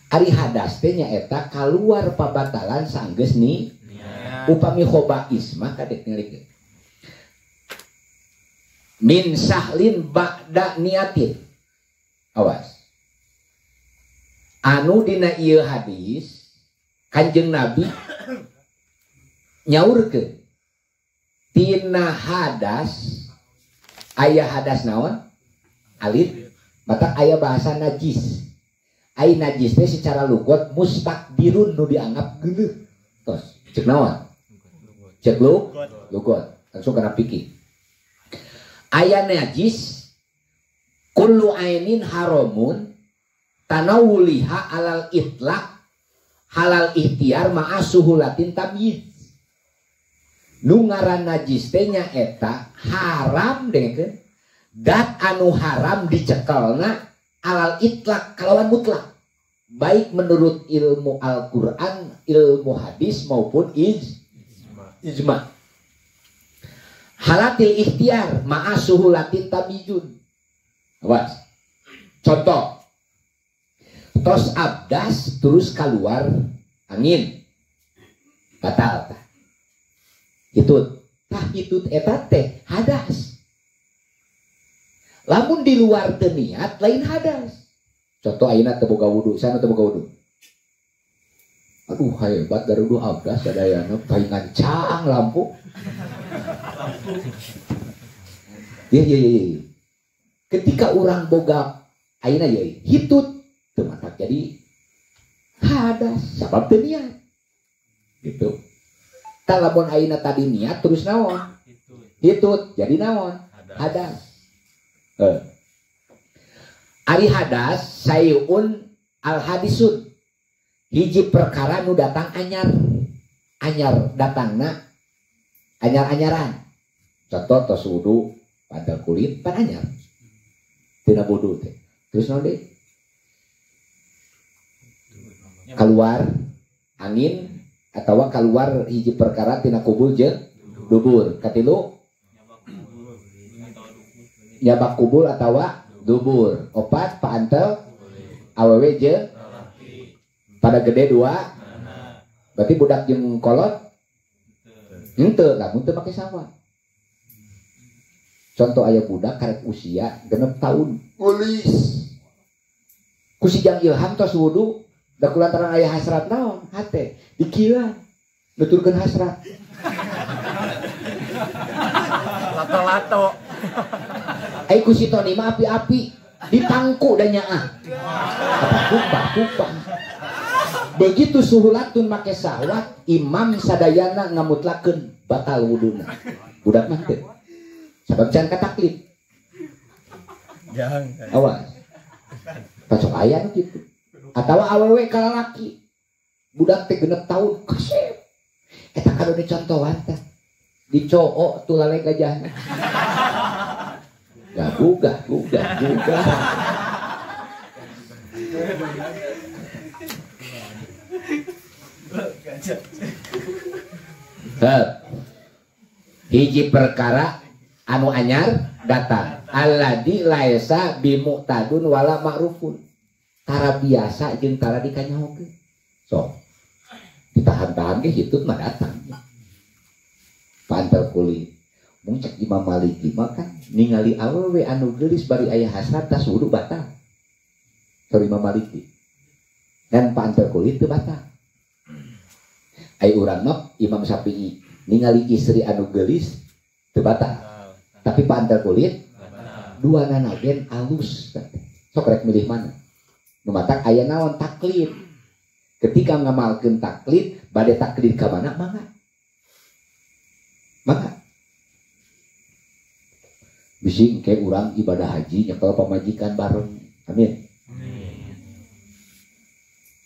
[SPEAKER 1] Ari hadas teh nyaeta kaluar pabatalan sanggeus ni upami khobais mah kadek ngalikeun. Min sahlin ba'da niatin. Awas. Anu dina ieu hadis Kanjeng Nabi nyaurkeun tina hadas aya hadas naon alit mata aya bahasa najis. Ai najis teh secara lugot mustakdirun nu dianggap geuleuh. Tos cek naon cek lu lugot langsung kana pikir. Aya najis kullu ainin haramun tanawuliha alal itlaq halal ikhtiar ma'a suhulatin tamyiz. Nu ngaran najis teh nyaeta haram dengekeun. Dat anu haram dicekelna alal itlak kalawan mutlak. Baik menurut ilmu Al-Qur'an, ilmu hadis maupun ijma. Halatil ikhtiar ma'a suhulatin tamijun. Awas. Contoh. Tos abdas terus keluar angin. Batal tah. Hitut. Tah hitut eta teh hadas. Lamun di luar teu niat lain hadas. Contoh ayeuna teu boga wudu, sana teu boga wudu. Aduh hebat garudu abdas sadayana paingan caang lampu. Ye ye ye. Ketika urang boga ayeuna ye hitut teu matak jadi hadas sabab teu niat. Gitu. Tah lamun ayeuna tadi niat terus naon? Hitut jadi naon? Hadas. Ari hadas sayun al hadisun. Hiji perkara nu datang anyar. Anyar datangna anyar-anyaran. Contoh tos wudu pada kulit pan anyar. Tina wudu teh. Terus naon deui? Keluar angin atawa keluar hiji perkara tina kubul jeung dubur. Katilu nyabak kubul atawa dubur. Opat paantel awewe jeung pada gede dua. Berarti budak jeung kolot henteu, lamun teu make sawah. Contoh aya budak karek usia 6 tahun geulis. Ku si Jang Ilham tos wudu da kulantaran aya hasrat naon hate dikilan nuturkeun hasrat.
[SPEAKER 2] Lato-lato.
[SPEAKER 1] Ai ku si Tony mah api-api ditangku da nyaah. Apa kupah. Begitu suhulatun make sahwat, imam sadayana ngamutlakeun batal wuduna. Budak mah teu. Sabab can kataklid.
[SPEAKER 2] Jangan.
[SPEAKER 1] Awas. Pacok aya nu kitu. Atawa awewe ka lalaki. Budak teh 6 tahun kasep. Eta kado dicontohan teh. Dicoo tulale gajahna. Gugah gugah gugah. Hiji perkara anu anyar datang. Alladzi laisa bimuqtadun wala ma'rufun. Tara biasa jeung tara dikanyahokeun. Sok. Ditahan-tahan ge hitut mah datang. Pantel kulit. Mung cek Imam Maliki mah kan ningali awewe anu geulis bari aya hasrat tas wudu batal. Saur Imam Maliki. Dan pantel kulit teu batal. Ai urang mah Imam Syafi'i ningali istri anu geulis teu batal. Tapi pantel kulit dua nanagen alus. Sok rek milih mana? Nu matak aya naon taklid. Ketika ngamalkeun taklid, bade taklid ka mana mangga. Mangga. Bisi engke urang ibadah haji nyekel pamajikan bareng. Amin.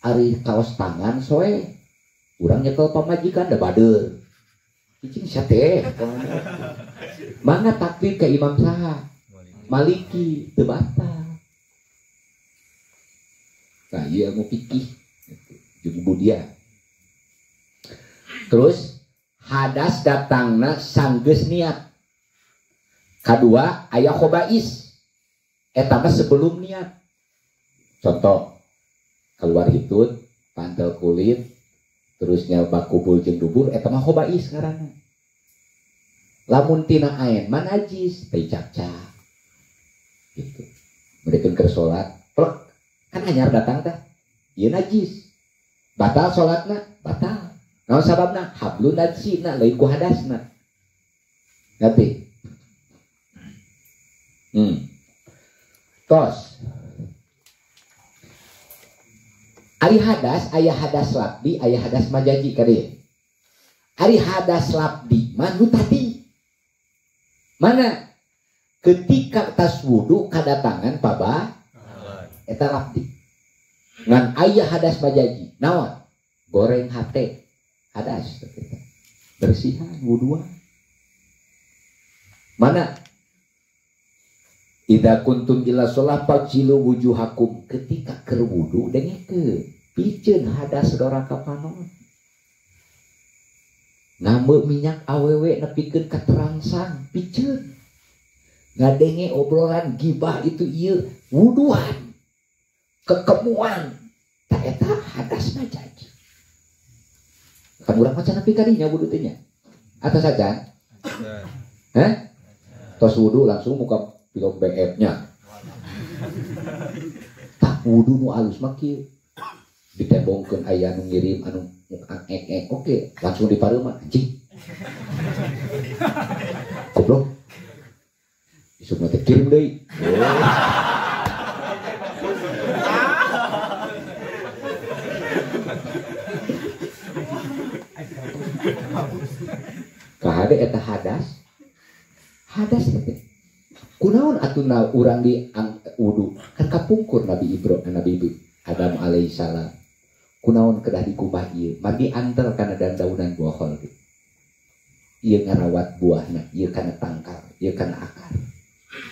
[SPEAKER 1] Ari kaos tangan soe urang nyekel pamajikan da bader. Cicing sia teh. Mangga taklid ka Imam saha? Maliki teu batal. Nah, ieu ilmu fikih jeung budia. Terus hadas datangna sanggeus niat. Kadua aya khobais. Eta mah sebelum niat. Contoh keluar hitut, pantel kulit, terus nyabak kubul jeung dubur eta mah khobais ngaranna. Lamun tina aen mah najis, teh cacak. Gitu. Mereka keur salat, plek kan anyar datang teh. Ieu najis. Batal salatna, batal. Naon sababna? Hablun najisna lain ku hadasna. Ngerti? Tos. Ari hadas, aya hadas labdi, aya hadas majaji kadieu. Ari hadas labdi mah nu tadi. Mana? Ketika tas wudu kadatangan paba eta labdi. Ngan aya hadas majaji. Naon? Goreng hate. Hadas eta. Bersihan wuduan. Mana? Idza kuntum ila shalah fagsilu wujuhakum, ketika keur wudu dengekeun piceun hadas dora ka panon. Ngambeu minyak awewe nepikeun ka terangsang piceun. Ngadenge obrolan gibah itu ieu wuduan. Kekemuan ta eta hadas majaji. Kan urang maca nepi ka dinya wudu teh nya. Atas saja. Hah? Tos wudu langsung muka pilot BF-nya. Tak wudu nu alus mah kieu. Ditembongkeun aya nu ngirim anu ek oke, langsung dipareuman anjing. Goblok. Isuk mah teh kirim deui. Kahade eta hadas. Hadas teh. Kunaon atuh urang di wudu kan kapungkur Nabi Ibrahim Nabi Adam alaihissalam. Kunaon kedah dikumbah ieu margi antel kana dandaunan buah kholdi. Ieu ngarawat buahna, ieu kana tangkal, ieu kana akar.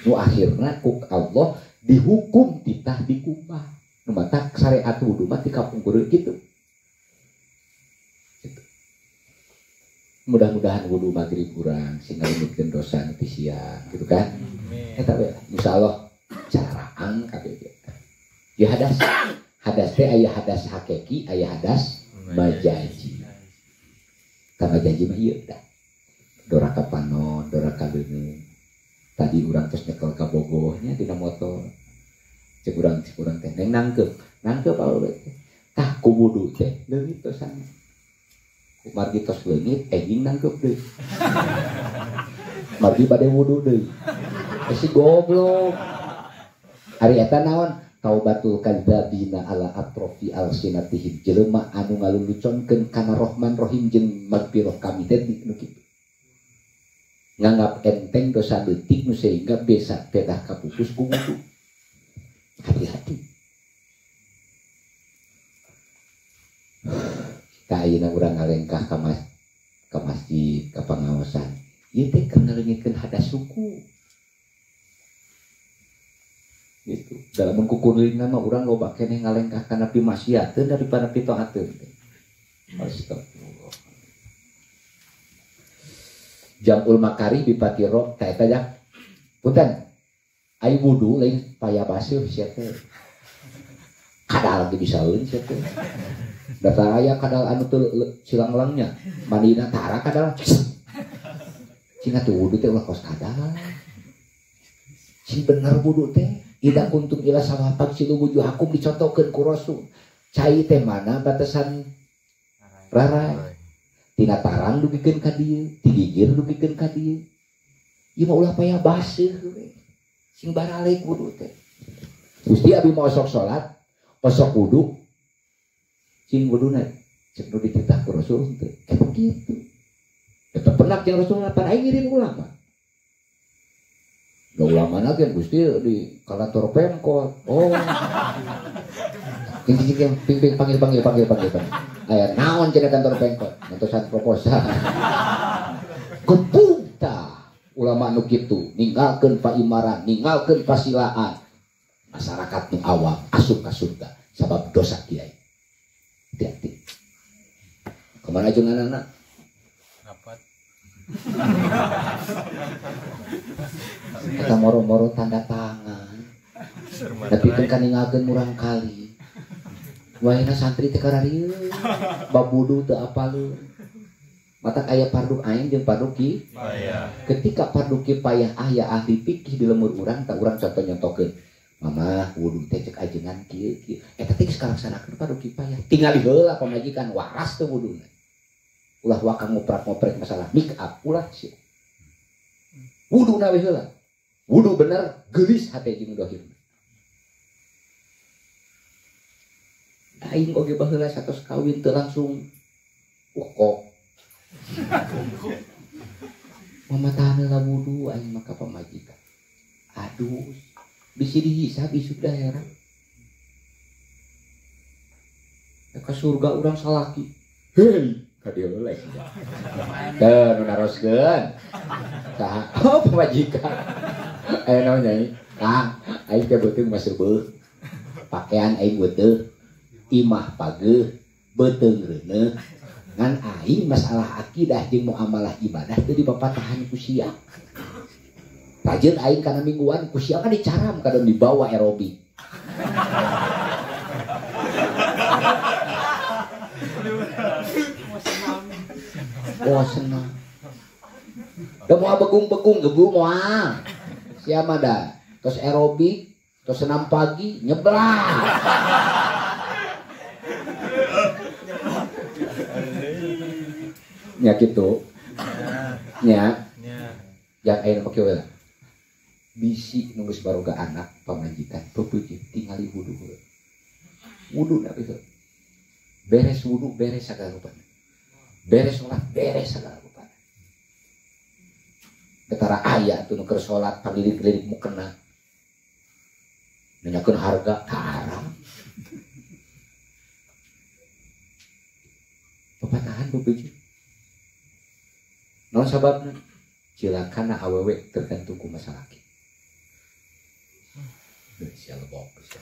[SPEAKER 1] Nu akhirna ku Allah dihukum titah dikumbah. Nu matak syariat wudu mah ti kapungkur kitu. Mudah-mudahan wudu maghrib urang sing ngaleungitkeun dosa nu ti siang gitu kan. Eta we insyaallah caraang kabeh ge. Ya hadas. Hadas teh aya hadas hakiki, aya hadas majaji. Ka majaji mah ieu dah. Dora ka panon, dora ka leungeun. Tadi urang tos nyekel ka bogohnya dina motor. Cek urang teh neng nangkep, nangkep awewe teh. Tah ku wudu teh leungit dosana. Margi tos leungit enjing nangkep deui. Margi bade wudu deui. Si goblok. Ari eta naon? Taubatul kadzabina ala atrofi alsinatihim. Jelema anu ngaluluconkeun kana Rahman Rahim jeung magfirah kami teh nu kitu. Nganggap enteng dosa leutik nu sehingga bisa pedah kapupus ku wudu. Hati-hati. Tah ayeuna urang ngalengkah ka masjid, ka pangaosan. Ieu teh keur ngaleungitkeun hadas suku. Gitu. Dalam kukulingan mah urang loba keneh ngalengkah kana pimaksiateun daripada pitaateun. Astagfirullah. Jamul makari bipatiro ta eta ja. Punten. Ai wudu lain paya baseuh sia teh. Kadal ge bisaeun sia teh. Data aya kadal anu teu silang-langnya. Mandina tara kadal. Cing atuh wudu teh ulah kos kadal. Cing bener wudu teh. Ida kuntum ila sawah pagsilu wujuhakum dicontohkeun ku Rasul. Cai teh mana batasan rarai. Tina tarang dugikeun ka dieu, ti gigir dugikeun ka dieu. Ieu mah ulah payah baseuh we. Sing baralek wudu teh. Gusti abi mah osok salat, osok wudu. Cing wuduna cek nu dititah ku Rasul teh. Eta kitu. Eta penak jeung Rasul pan aing ngirim ulama. Da ulama na ge Gusti di kantor Pemkot. Oh. Cing cing ping panggil panggil panggil panggil. Aya naon cenah kantor Pemkot? Ngantosan proposal. Gebug tah ulama nu kitu ninggalkeun paimaran, ninggalkeun pasilaan. Masyarakat nu awam asup ka surga sabab dosa kiai. Hati-hati. Kemana jeung anak-anak?
[SPEAKER 2] Rapat.
[SPEAKER 1] Kita moro-moro tanda tangan. Tapi teu kaninggalkeun murang kali. Wahina santri teh kararieu, babudu teu apaleun. Matak aya fardu ain jeung fardu kifayah. Ketika fardu kifayah aya ahli fikih di lemur urang, tak urang contoh nyontokeun. Mama wudu teh cek ajengan kieu kieu. Eta teh geus kalaksanakeun fardu kifayah. Tingali heula pamajikan waras teu wuduna. Ulah waka ngoprak-ngoprek masalah make up ulah sih. Wuduna we heula. Wudu bener geulis hate jeung dohirna. Aing oge baheula satos kawin teu langsung ukok. Mama tahan heula wudu aing mah ka pamajikan. Aduh, bisi dihisab isuk daerah. Ka surga urang salaki. Hei, Ka dieu heula sia. Teu nu naroskeun. Saha? Oh, pamajikan. Aya naon nyai? Kang, aing teh beuteung mah seubeuh. Pakaian aing beuteung, imah pageuh, beuteung reuneuh. Ngan aing masalah akidah jeung muamalah ibadah teu dipapatahan ku sia. Rajin aing kana mingguan ku sia kan dicaram kadon dibawa aerobik. Oh senang. Da moal begung-begung gebu moal. Sia mah da tos aerobik, tos senam pagi nyeblak. Nya kitu. Nya. Yang aya nu make we lah. Bisi nu geus baroga anak pamajikan peupeujeuh tingali wudu heula. Wudu na heula. Beres wudu beres sagala rupana. Beres sholat beres sagala rupana. Ketara aya tuh nu keur sholat palirik-lirik mukena. Nanyakeun harga haram. Pepatahan peupeujeuh. Naon sababna? Cilakana awewe tergantung ku masalah laki. Sia lebok sia.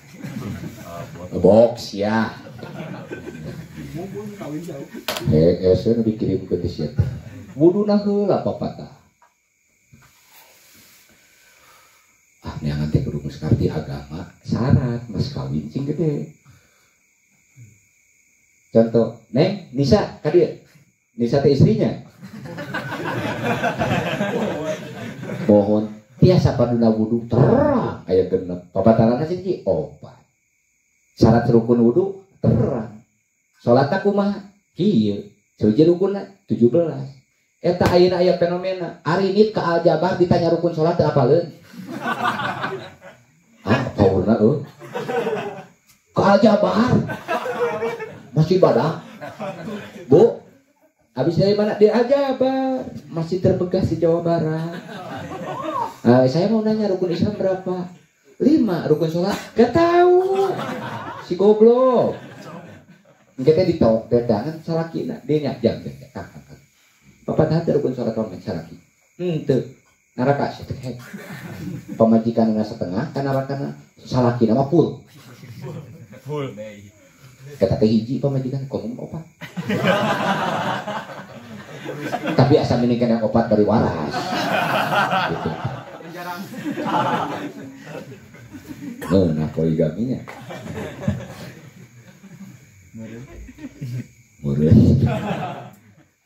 [SPEAKER 1] Lebok sia. Hese nu dikirim ke sia. Wuduna heula papatah. Ah neangan teh kudu geus ngarti agama, syarat mas kawin sing gede. Contoh, Neng, Nisa ka dieu. Nisa teh istrinya. Mohon tiasa paduna wudu terang aya genep papatarana siji opat syarat rukun wudu terang salat kumaha kieu sahiji rukunna 17 eta ayeuna aya fenomena ari nit ka aljabar ditanya rukun salat teu apaleun ah paurna euy ka aljabar masih badak Bu habis dari mana? Di aljabar masih terbekas di Jawa Barat. Saya mau nanya rukun Islam berapa? 5 rukun sholat. Gak tahu. Si goblok. Kita ditok dadangan salakina dia nya jam kang. Bapak tadi rukun sholat paman salaki. Henteu. Neraka setengah. Pamajikanna setengah kan narakana salakina mah full.
[SPEAKER 2] Full.
[SPEAKER 1] Kata teh hiji pamajikan komo opat. Tapi asa mendingan yang opat dari waras. Gitu. Nah, poligaminya. Meureun.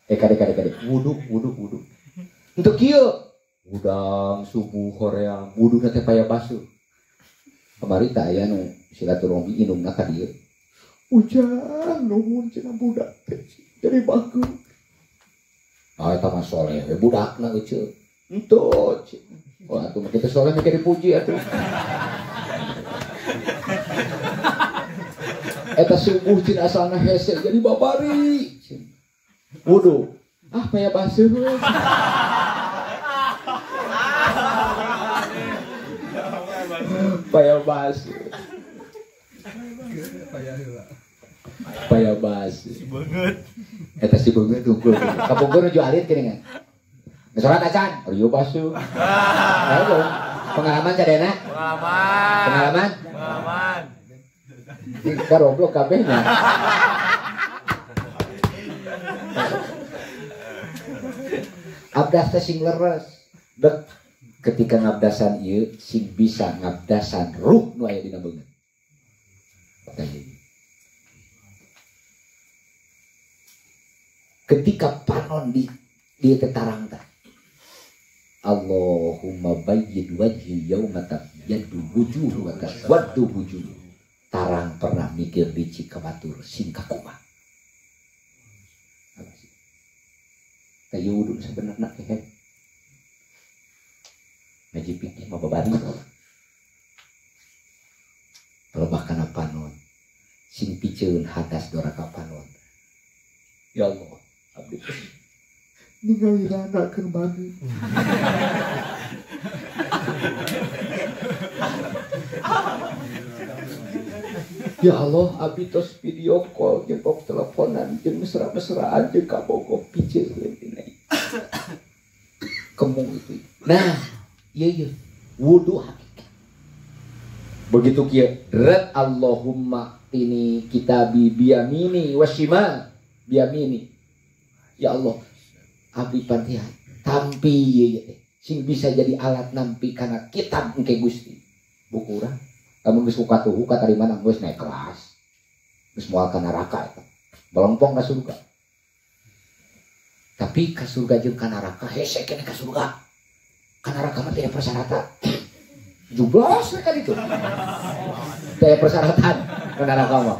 [SPEAKER 1] Kade. Wudu. Untuk kieu udang subuh hoream, wuduna teh paya basuh. Kamari teh aya nu silaturahmi indungna ka dieu. Ujang nuhun cenah budak teh jadi bagus. Ah eta mah soleh we budakna euceu. Henteu. Wah atuh mah kita soleh mikir dipuji atuh. Eta subuh cenah asalna hese jadi babari. Wudu. Ah paya basuh. Paya basuh.
[SPEAKER 2] Paya heula.
[SPEAKER 1] Paya basuh.
[SPEAKER 2] Si beungeut.
[SPEAKER 1] Eta si beungeut unggul. Kapungkur nuju alit geuningan. Salat acan, rieu basuh. Ayo, pengalaman sadayana?
[SPEAKER 2] Pengalaman.
[SPEAKER 1] Pengalaman?
[SPEAKER 2] Pengalaman.
[SPEAKER 1] Karoblok kabehnya. Abdas teh sing leres. Dek ketika ngabdasan ieu sing bisa ngabdasan ruh nu aya dina beungeut. Ketika panon di tetarang tah. Allahumma bayyid wajhi yauma tabyaddu wujuh wa taswaddu wujuh. Tarang pernah mikir di Cikabatur sing kakumaha. Apa sih? Kayu wudu sebenarnya kehe. Ngaji pikir mah babari. Pelebah kana panon. Sing piceun hadas doraka panon. Ya Allah, abdi ningali rana keur mandi. Ya Allah, abi tos video call jeung pok teleponan jeung mesra-mesraan jeung kabogoh piceun dina. Kemu itu. Nah, ieu wudu hakikat. Begitu kieu, ret Allahumma ini kitabi biyamini wasyimal biyamini. Ya Allah, abdi pantihan tampi ieu teh sing bisa jadi alat nampi kana kitab engke Gusti. Buku urang lamun geus kukatuhu katarima geus naik kelas. Geus moal ka neraka eta. Melempong ka surga. Tapi ka surga jeung ka neraka hese keneh ka surga. Ka neraka mah teu aya persyaratan. Jublos we ka ditu. Teu aya persyaratan ka neraka mah.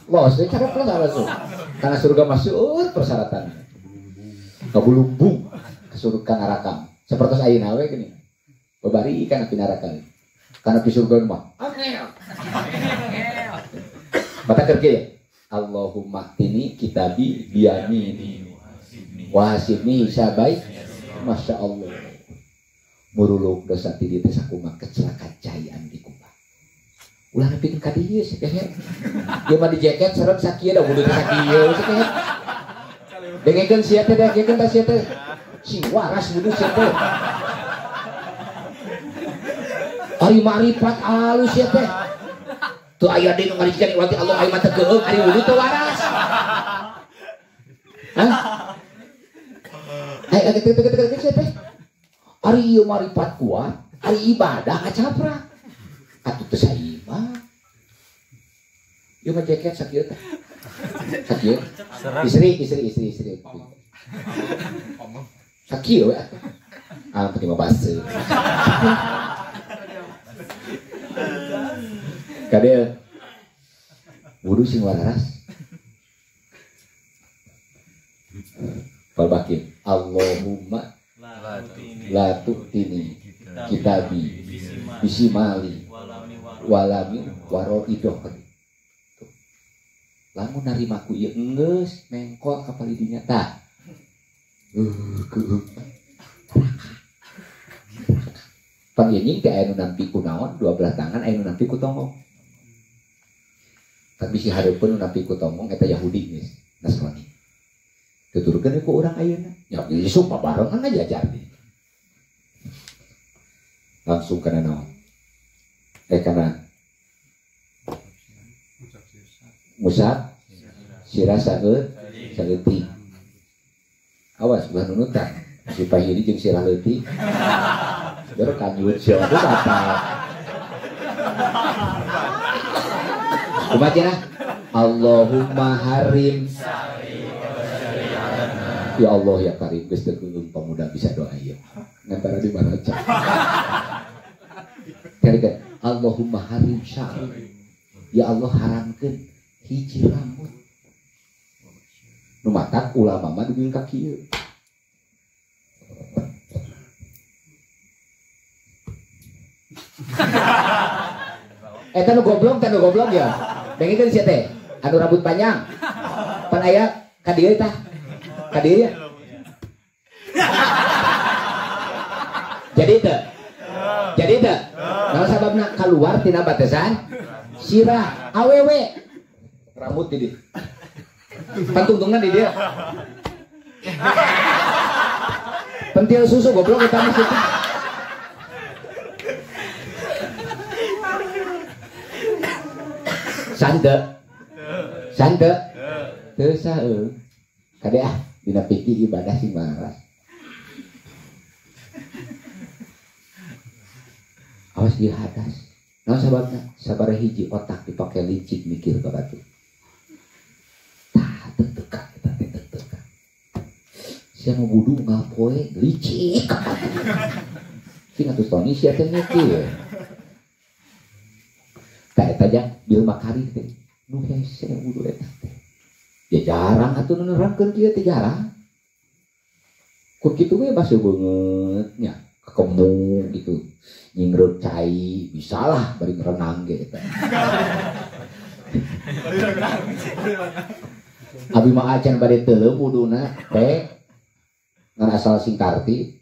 [SPEAKER 1] Los we cara langsung. Kana surga mah seueur persyaratan. Kabulumbung ka surga neraka. Sapertos ayeuna we geuning. Babari kana neraka. Karena di surga mah angel. Mata kerja ya. Allahumma tini kitabi biyamini wa hasibni hisabai. Masya Allah. Muruluk dosa ti dieu teh sakumaha kecelakaan caian di kubah. Ulah nepikeun ka dieu sakehe. Ieu mah di jaket serem sakieu da wudu teh sakieu sakehe. Dengekeun sia teh dengekeun ta sia teh. Sing waras wudu sia teh. Ari marifat alus ya teh. Teu aya deui nu ngarijikeun iwati Allah aing mah teu geueung ari wudu teu waras. Hah? Ai teu teu teh. Ari ieu marifat kuat, ari ibadah ngacaprak. Atuh teu saimah. Ieu mah jaket sakieu teh. Sakieu. Istri. Sakieu we atuh. Ah, penting mah baseuh. Kadel wudu sing waras. Palbakin Allahumma la tu'tini kitabi bisimali walami waro idohri. Lamun narima ku ieu geus mengkol ka palidinya tah. Keuheung. Pan ieu nying teh aya nu nampi ku naon dua belah tangan aya nu nampi ku tonggong. Tapi si hareupeun nu nampi ku tonggong eta Yahudi geus Nasrani. Tuturkeun ku urang ayeuna. Nya geus barengan aja jadi. Langsung kana naon? Kana musab sirah saeutik. Awas ulah nunutan. Si pahiri jeung sirah leutik. Baru kanjut siapa tuh apa? Kumaha cenah? Allahumma harim. Ya Allah ya Karim, geus teu pemuda bisa doa ieu. Ngantara di maraca. Kira-kira Allahumma harim sya'ri. Ya Allah haramkeun hiji rambut. Nu matak ulama mah dugi ka kieu. Eta nu goblok, teh nu goblok ya. Dengekeun sia teh, anu rambut panjang. Pan aya ka dieu tah. Ka dieu ya. Jadi teu. Jadi teu. Naon sababna kaluar tina batasan sirah awewe. Rambut di dieu. Pantungtungna di dieu. Pentil susu goblok eta mah situ. Sante. Sante. Teu saeung. Kade ah dina pikir ibadah sing waras. Awas di hadas. Naon sababna? Sabaraha hiji otak dipake licik mikir ka batu. Tah teu teka eta teh teu teka. Sia nu wudu ngapoe licik ka batu. Sing atuh toni sia teh mikir. Tah eta jang bil makari teh nu hese wudu eta teh. Ya jarang atuh nu nerangkeun kieu teh jarang. Kur kitu we baseuh beungeut nya kekemu gitu. Nyingreut cai bisalah bari renang ge eta. Abi mah acan bade teuleum wuduna teh ngan asal sing karti.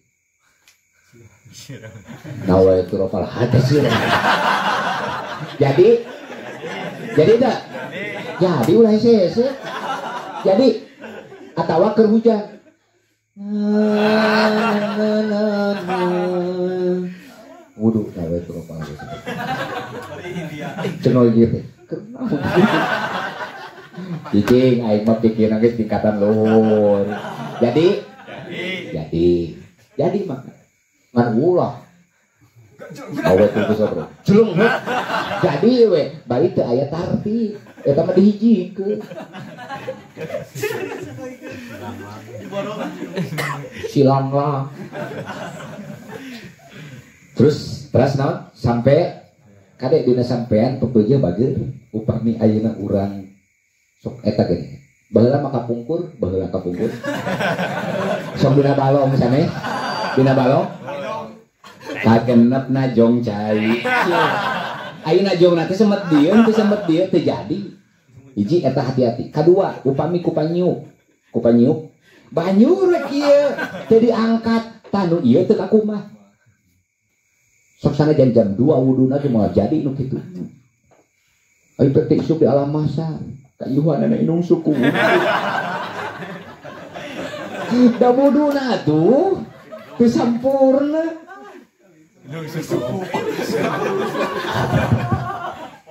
[SPEAKER 1] Nawaitu rafal hadas. Jadi Jadi tak? Jadi ulah hese-hese. Jadi atawa keur hujan. Wudu nawe tuh kepala geus. Cenol gitu. Cicing aing mah pikirna geus tingkatan luhur. Jadi jadi mah ngan ulah. Awe tunggu sobro. Jeleng. Jadi we bari teu aya tartib. Eta mah dihijikeun. Silang lah. Terus naon sampai kade dina sampean pepeujeuh bager upami ayeuna urang sok eta geuning. Baheula mah kapungkur, baheula kapungkur. Sok dina balong sanes. Dina balong. Kagenepna jong cai. Ayeuna jongna teh semet dieu, teu semet dieu teu jadi. Hiji eta hati-hati. Kadua, upami kupanyiuk. Kupanyiuk banyu rek ieu teu diangkat, tah nu ieu teu kakumah. Sok sana jam 2 wuduna ge moal jadi nu kitu. Ayo teh isuk di alam masa. Kayuhanana inung suku. Da wuduna atuh teu sampurna.
[SPEAKER 2] Inung suku.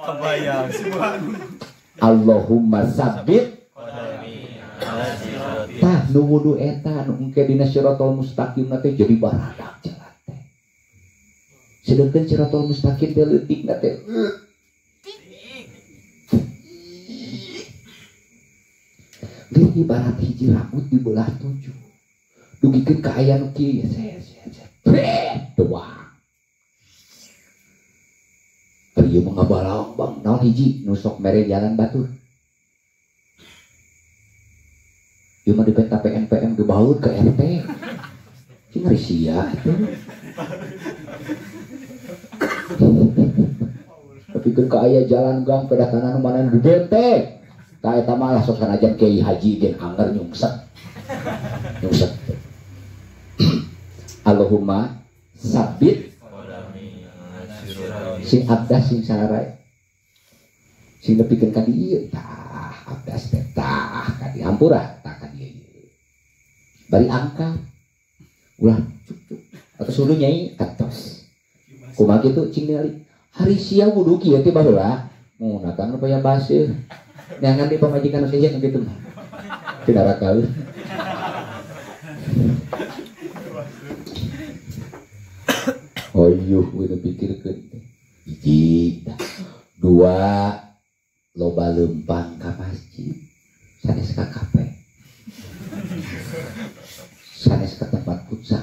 [SPEAKER 2] Kebayang.
[SPEAKER 1] Allahumma sabbit tah nu wudu eta nu engke dina siratal mustaqim teh jadi baradak jalan teh. Sedengkeun siratal mustaqim teh leutikna teh. Lieur ibarat hiji rambut dibelah 7. Dugikeun ka aya nu kieu set. Doang. Ieu mah ngabalong bang naon hiji nu sok mere jalan batur. Ieu mah dipenta PNPM ge baur ke RT. Cing ngeri sia atuh. Tapi keun ka aya jalan gang pedah tanah nu mana dibente. Tah eta mah lah sok sanajan kiai haji gen anger nyungset. Nyungset. Allahumma sabbit sing abdas sing sararai sing nepikeun ka dieu tah abdas teh tah ka dieu hampura tah ka dieu bari angkat ulah cuk cuk atos wudu nyai atos kumaha kitu cing ningali hari sia wudu kieu teh baheula munatan rupaya baseuh neangan di pamajikan sejen kitu mah teu rakaeun. Oh iya, we pikirkeun hiji, dua, loba lempang ka masjid, sanes ka kafe, sanes ka tempat futsal.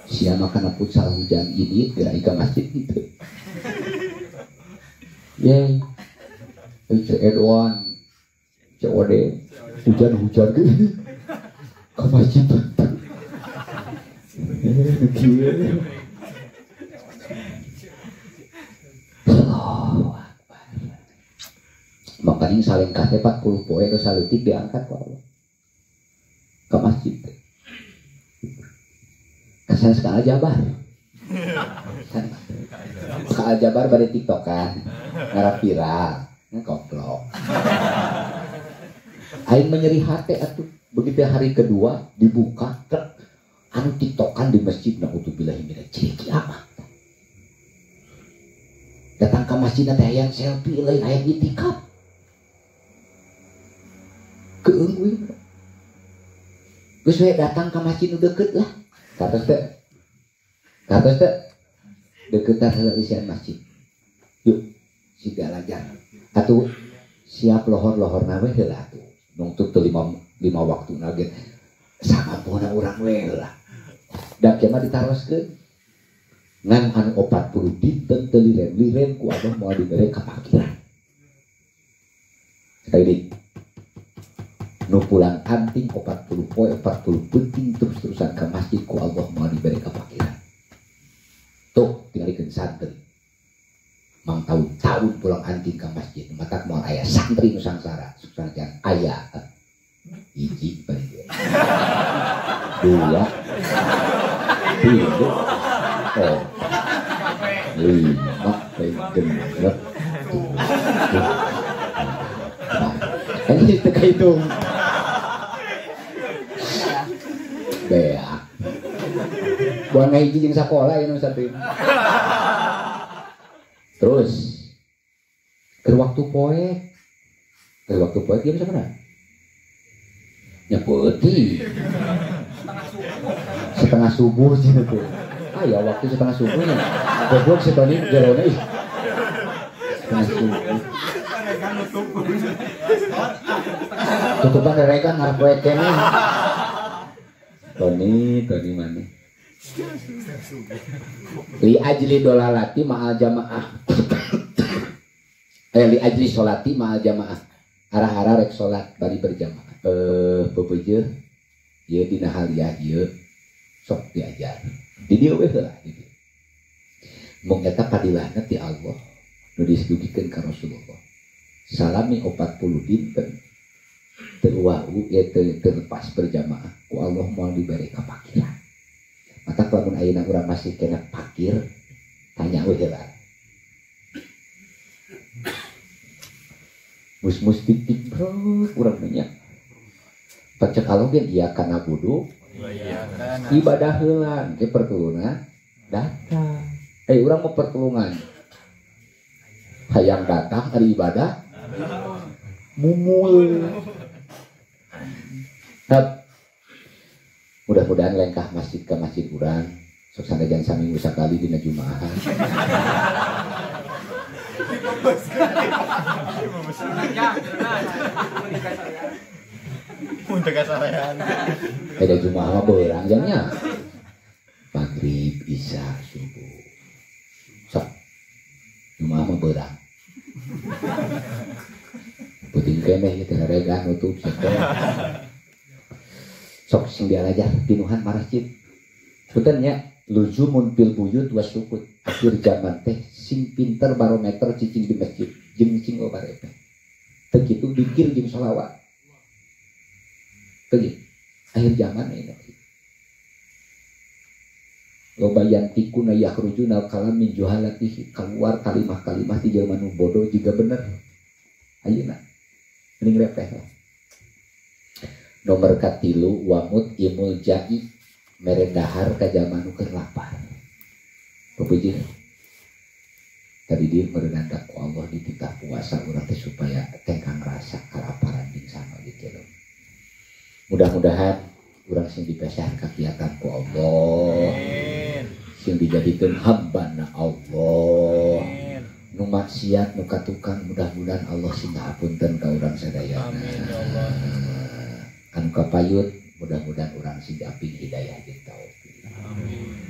[SPEAKER 1] Sia mah kana futsal hujan ini geura ka masjid itu. Yeay, Ceu Edwan, Ceu Ode, hujan-hujan ge ka masjid. Kieu. Allahu Akbar. Makanya saling kate 40 poe dosa leutik diangkat ku Allah. Ke masjid. Kasanes ka Aljabar. Ka Aljabar bari tiktokan, ngarah viral, ngoplok. Aing menyeri hate atuh. Begitu hari kedua dibuka truk anu tiktokan di masjid naudzubillahi minal ciri kiamat. Datang ke masjid teh hayang selfie lain hayang itikaf. Keung we. Geus we datang ke masjid nu deukeut lah. Katos teh. Katos teh. Deukeut heula isian masjid. Yuk siga lajar. Atuh siap lohor-lohorna we heula atuh. Nungtut teu lima waktu ge. Samampuna urang we heula. Da kieu mah ditaroskeun. Ngan anu 40 dinten teu liren-liren ku Allah moal dibere kapakiran. Sekali deui. Nu pulang anting 40 poe 40 penting terus-terusan ke masjid ku Allah moal dibere kapakiran. Tuh tingalikeun santri. Mang tahun-tahun pulang anting ke masjid matak moal aya santri nu sangsara, sanajan aya hiji paling ge. 2 3 4 5 6 7 Ayo teu kahitung. Bea. Buang ngahiji jeung sakola ieu nu santri. Terus keur waktu poek. Keur waktu poek ieu sabaraha? Nya peuting. Setengah subuh cenah teh. Ah ya waktu setengah subuhnya. Goblok si Tony jerona ih. Setengah subuh. Tutupan rerekan ngarep poek keneh. Tony mana? Li ajli dolalati ma'al jamaah. Li ajli sholati ma'al jamaah. Arah-arah rek sholat bari berjamaah. Pepeje ieu dina haliah ieu sok diajar. Di dieu we heula di dieu. Mung eta padilahna ti Allah nu disdugikeun ka Rasulullah. Salami 40 dinten teu wau ieu teu lepas berjamaah ku Allah moal dibere kapakiran. Mata lamun ayeuna urang masih kena pakir tanya we heula. Mus-mus tik-tik bro urang nya. Pacek Allah ge iya kana budu ibadah heula ge pertulungan datang. Urang mau pertulungan. Hayang datang ari ibadah mumul. Mudah-mudahan lengkah masjid ke masjid urang sok sanajan saminggu sakali dina Jumaah. Ada Jumaah mah beurang jamnya. Maghrib, Isya, subuh. Sok Jumaah mah beurang. Peuting keneh ieu teh regan nutup sok. Sok sing dialajar pinuhan masjid. Punten nya luzumun fil buyut wasukut. Akhir zaman teh sing pinter barometer cicing di masjid jeung sing loba repeh. Teu kitu dikir jeung sholawat. Teu kitu. Akhir zaman ini. Loba yantikuna yakhrujuna kalam min juhalatihi, keluar kalimah-kalimah ti jelema nu bodoh jiga bener. Ayeuna mending repeh lah. Nomor katilu wamut imul jai mere dahar ka jalma nu keur lapar. Pepuji. Tadi dia merenanda ku Allah dititah puasa urang teh supaya tengkang rasa kalaparan jeung sana gitu loh. Mudah-mudahan urang sing dipesehan kakiatan ku Allah. Sing dijadikeun hambana Allah. Nu maksiat nu katukang mudah-mudahan Allah sing ngapunten ka urang sadayana.
[SPEAKER 2] Amin ya Allah.
[SPEAKER 1] Anu kapayut mudah-mudahan urang sing diaping hidayah jeung taufik.
[SPEAKER 2] Amin.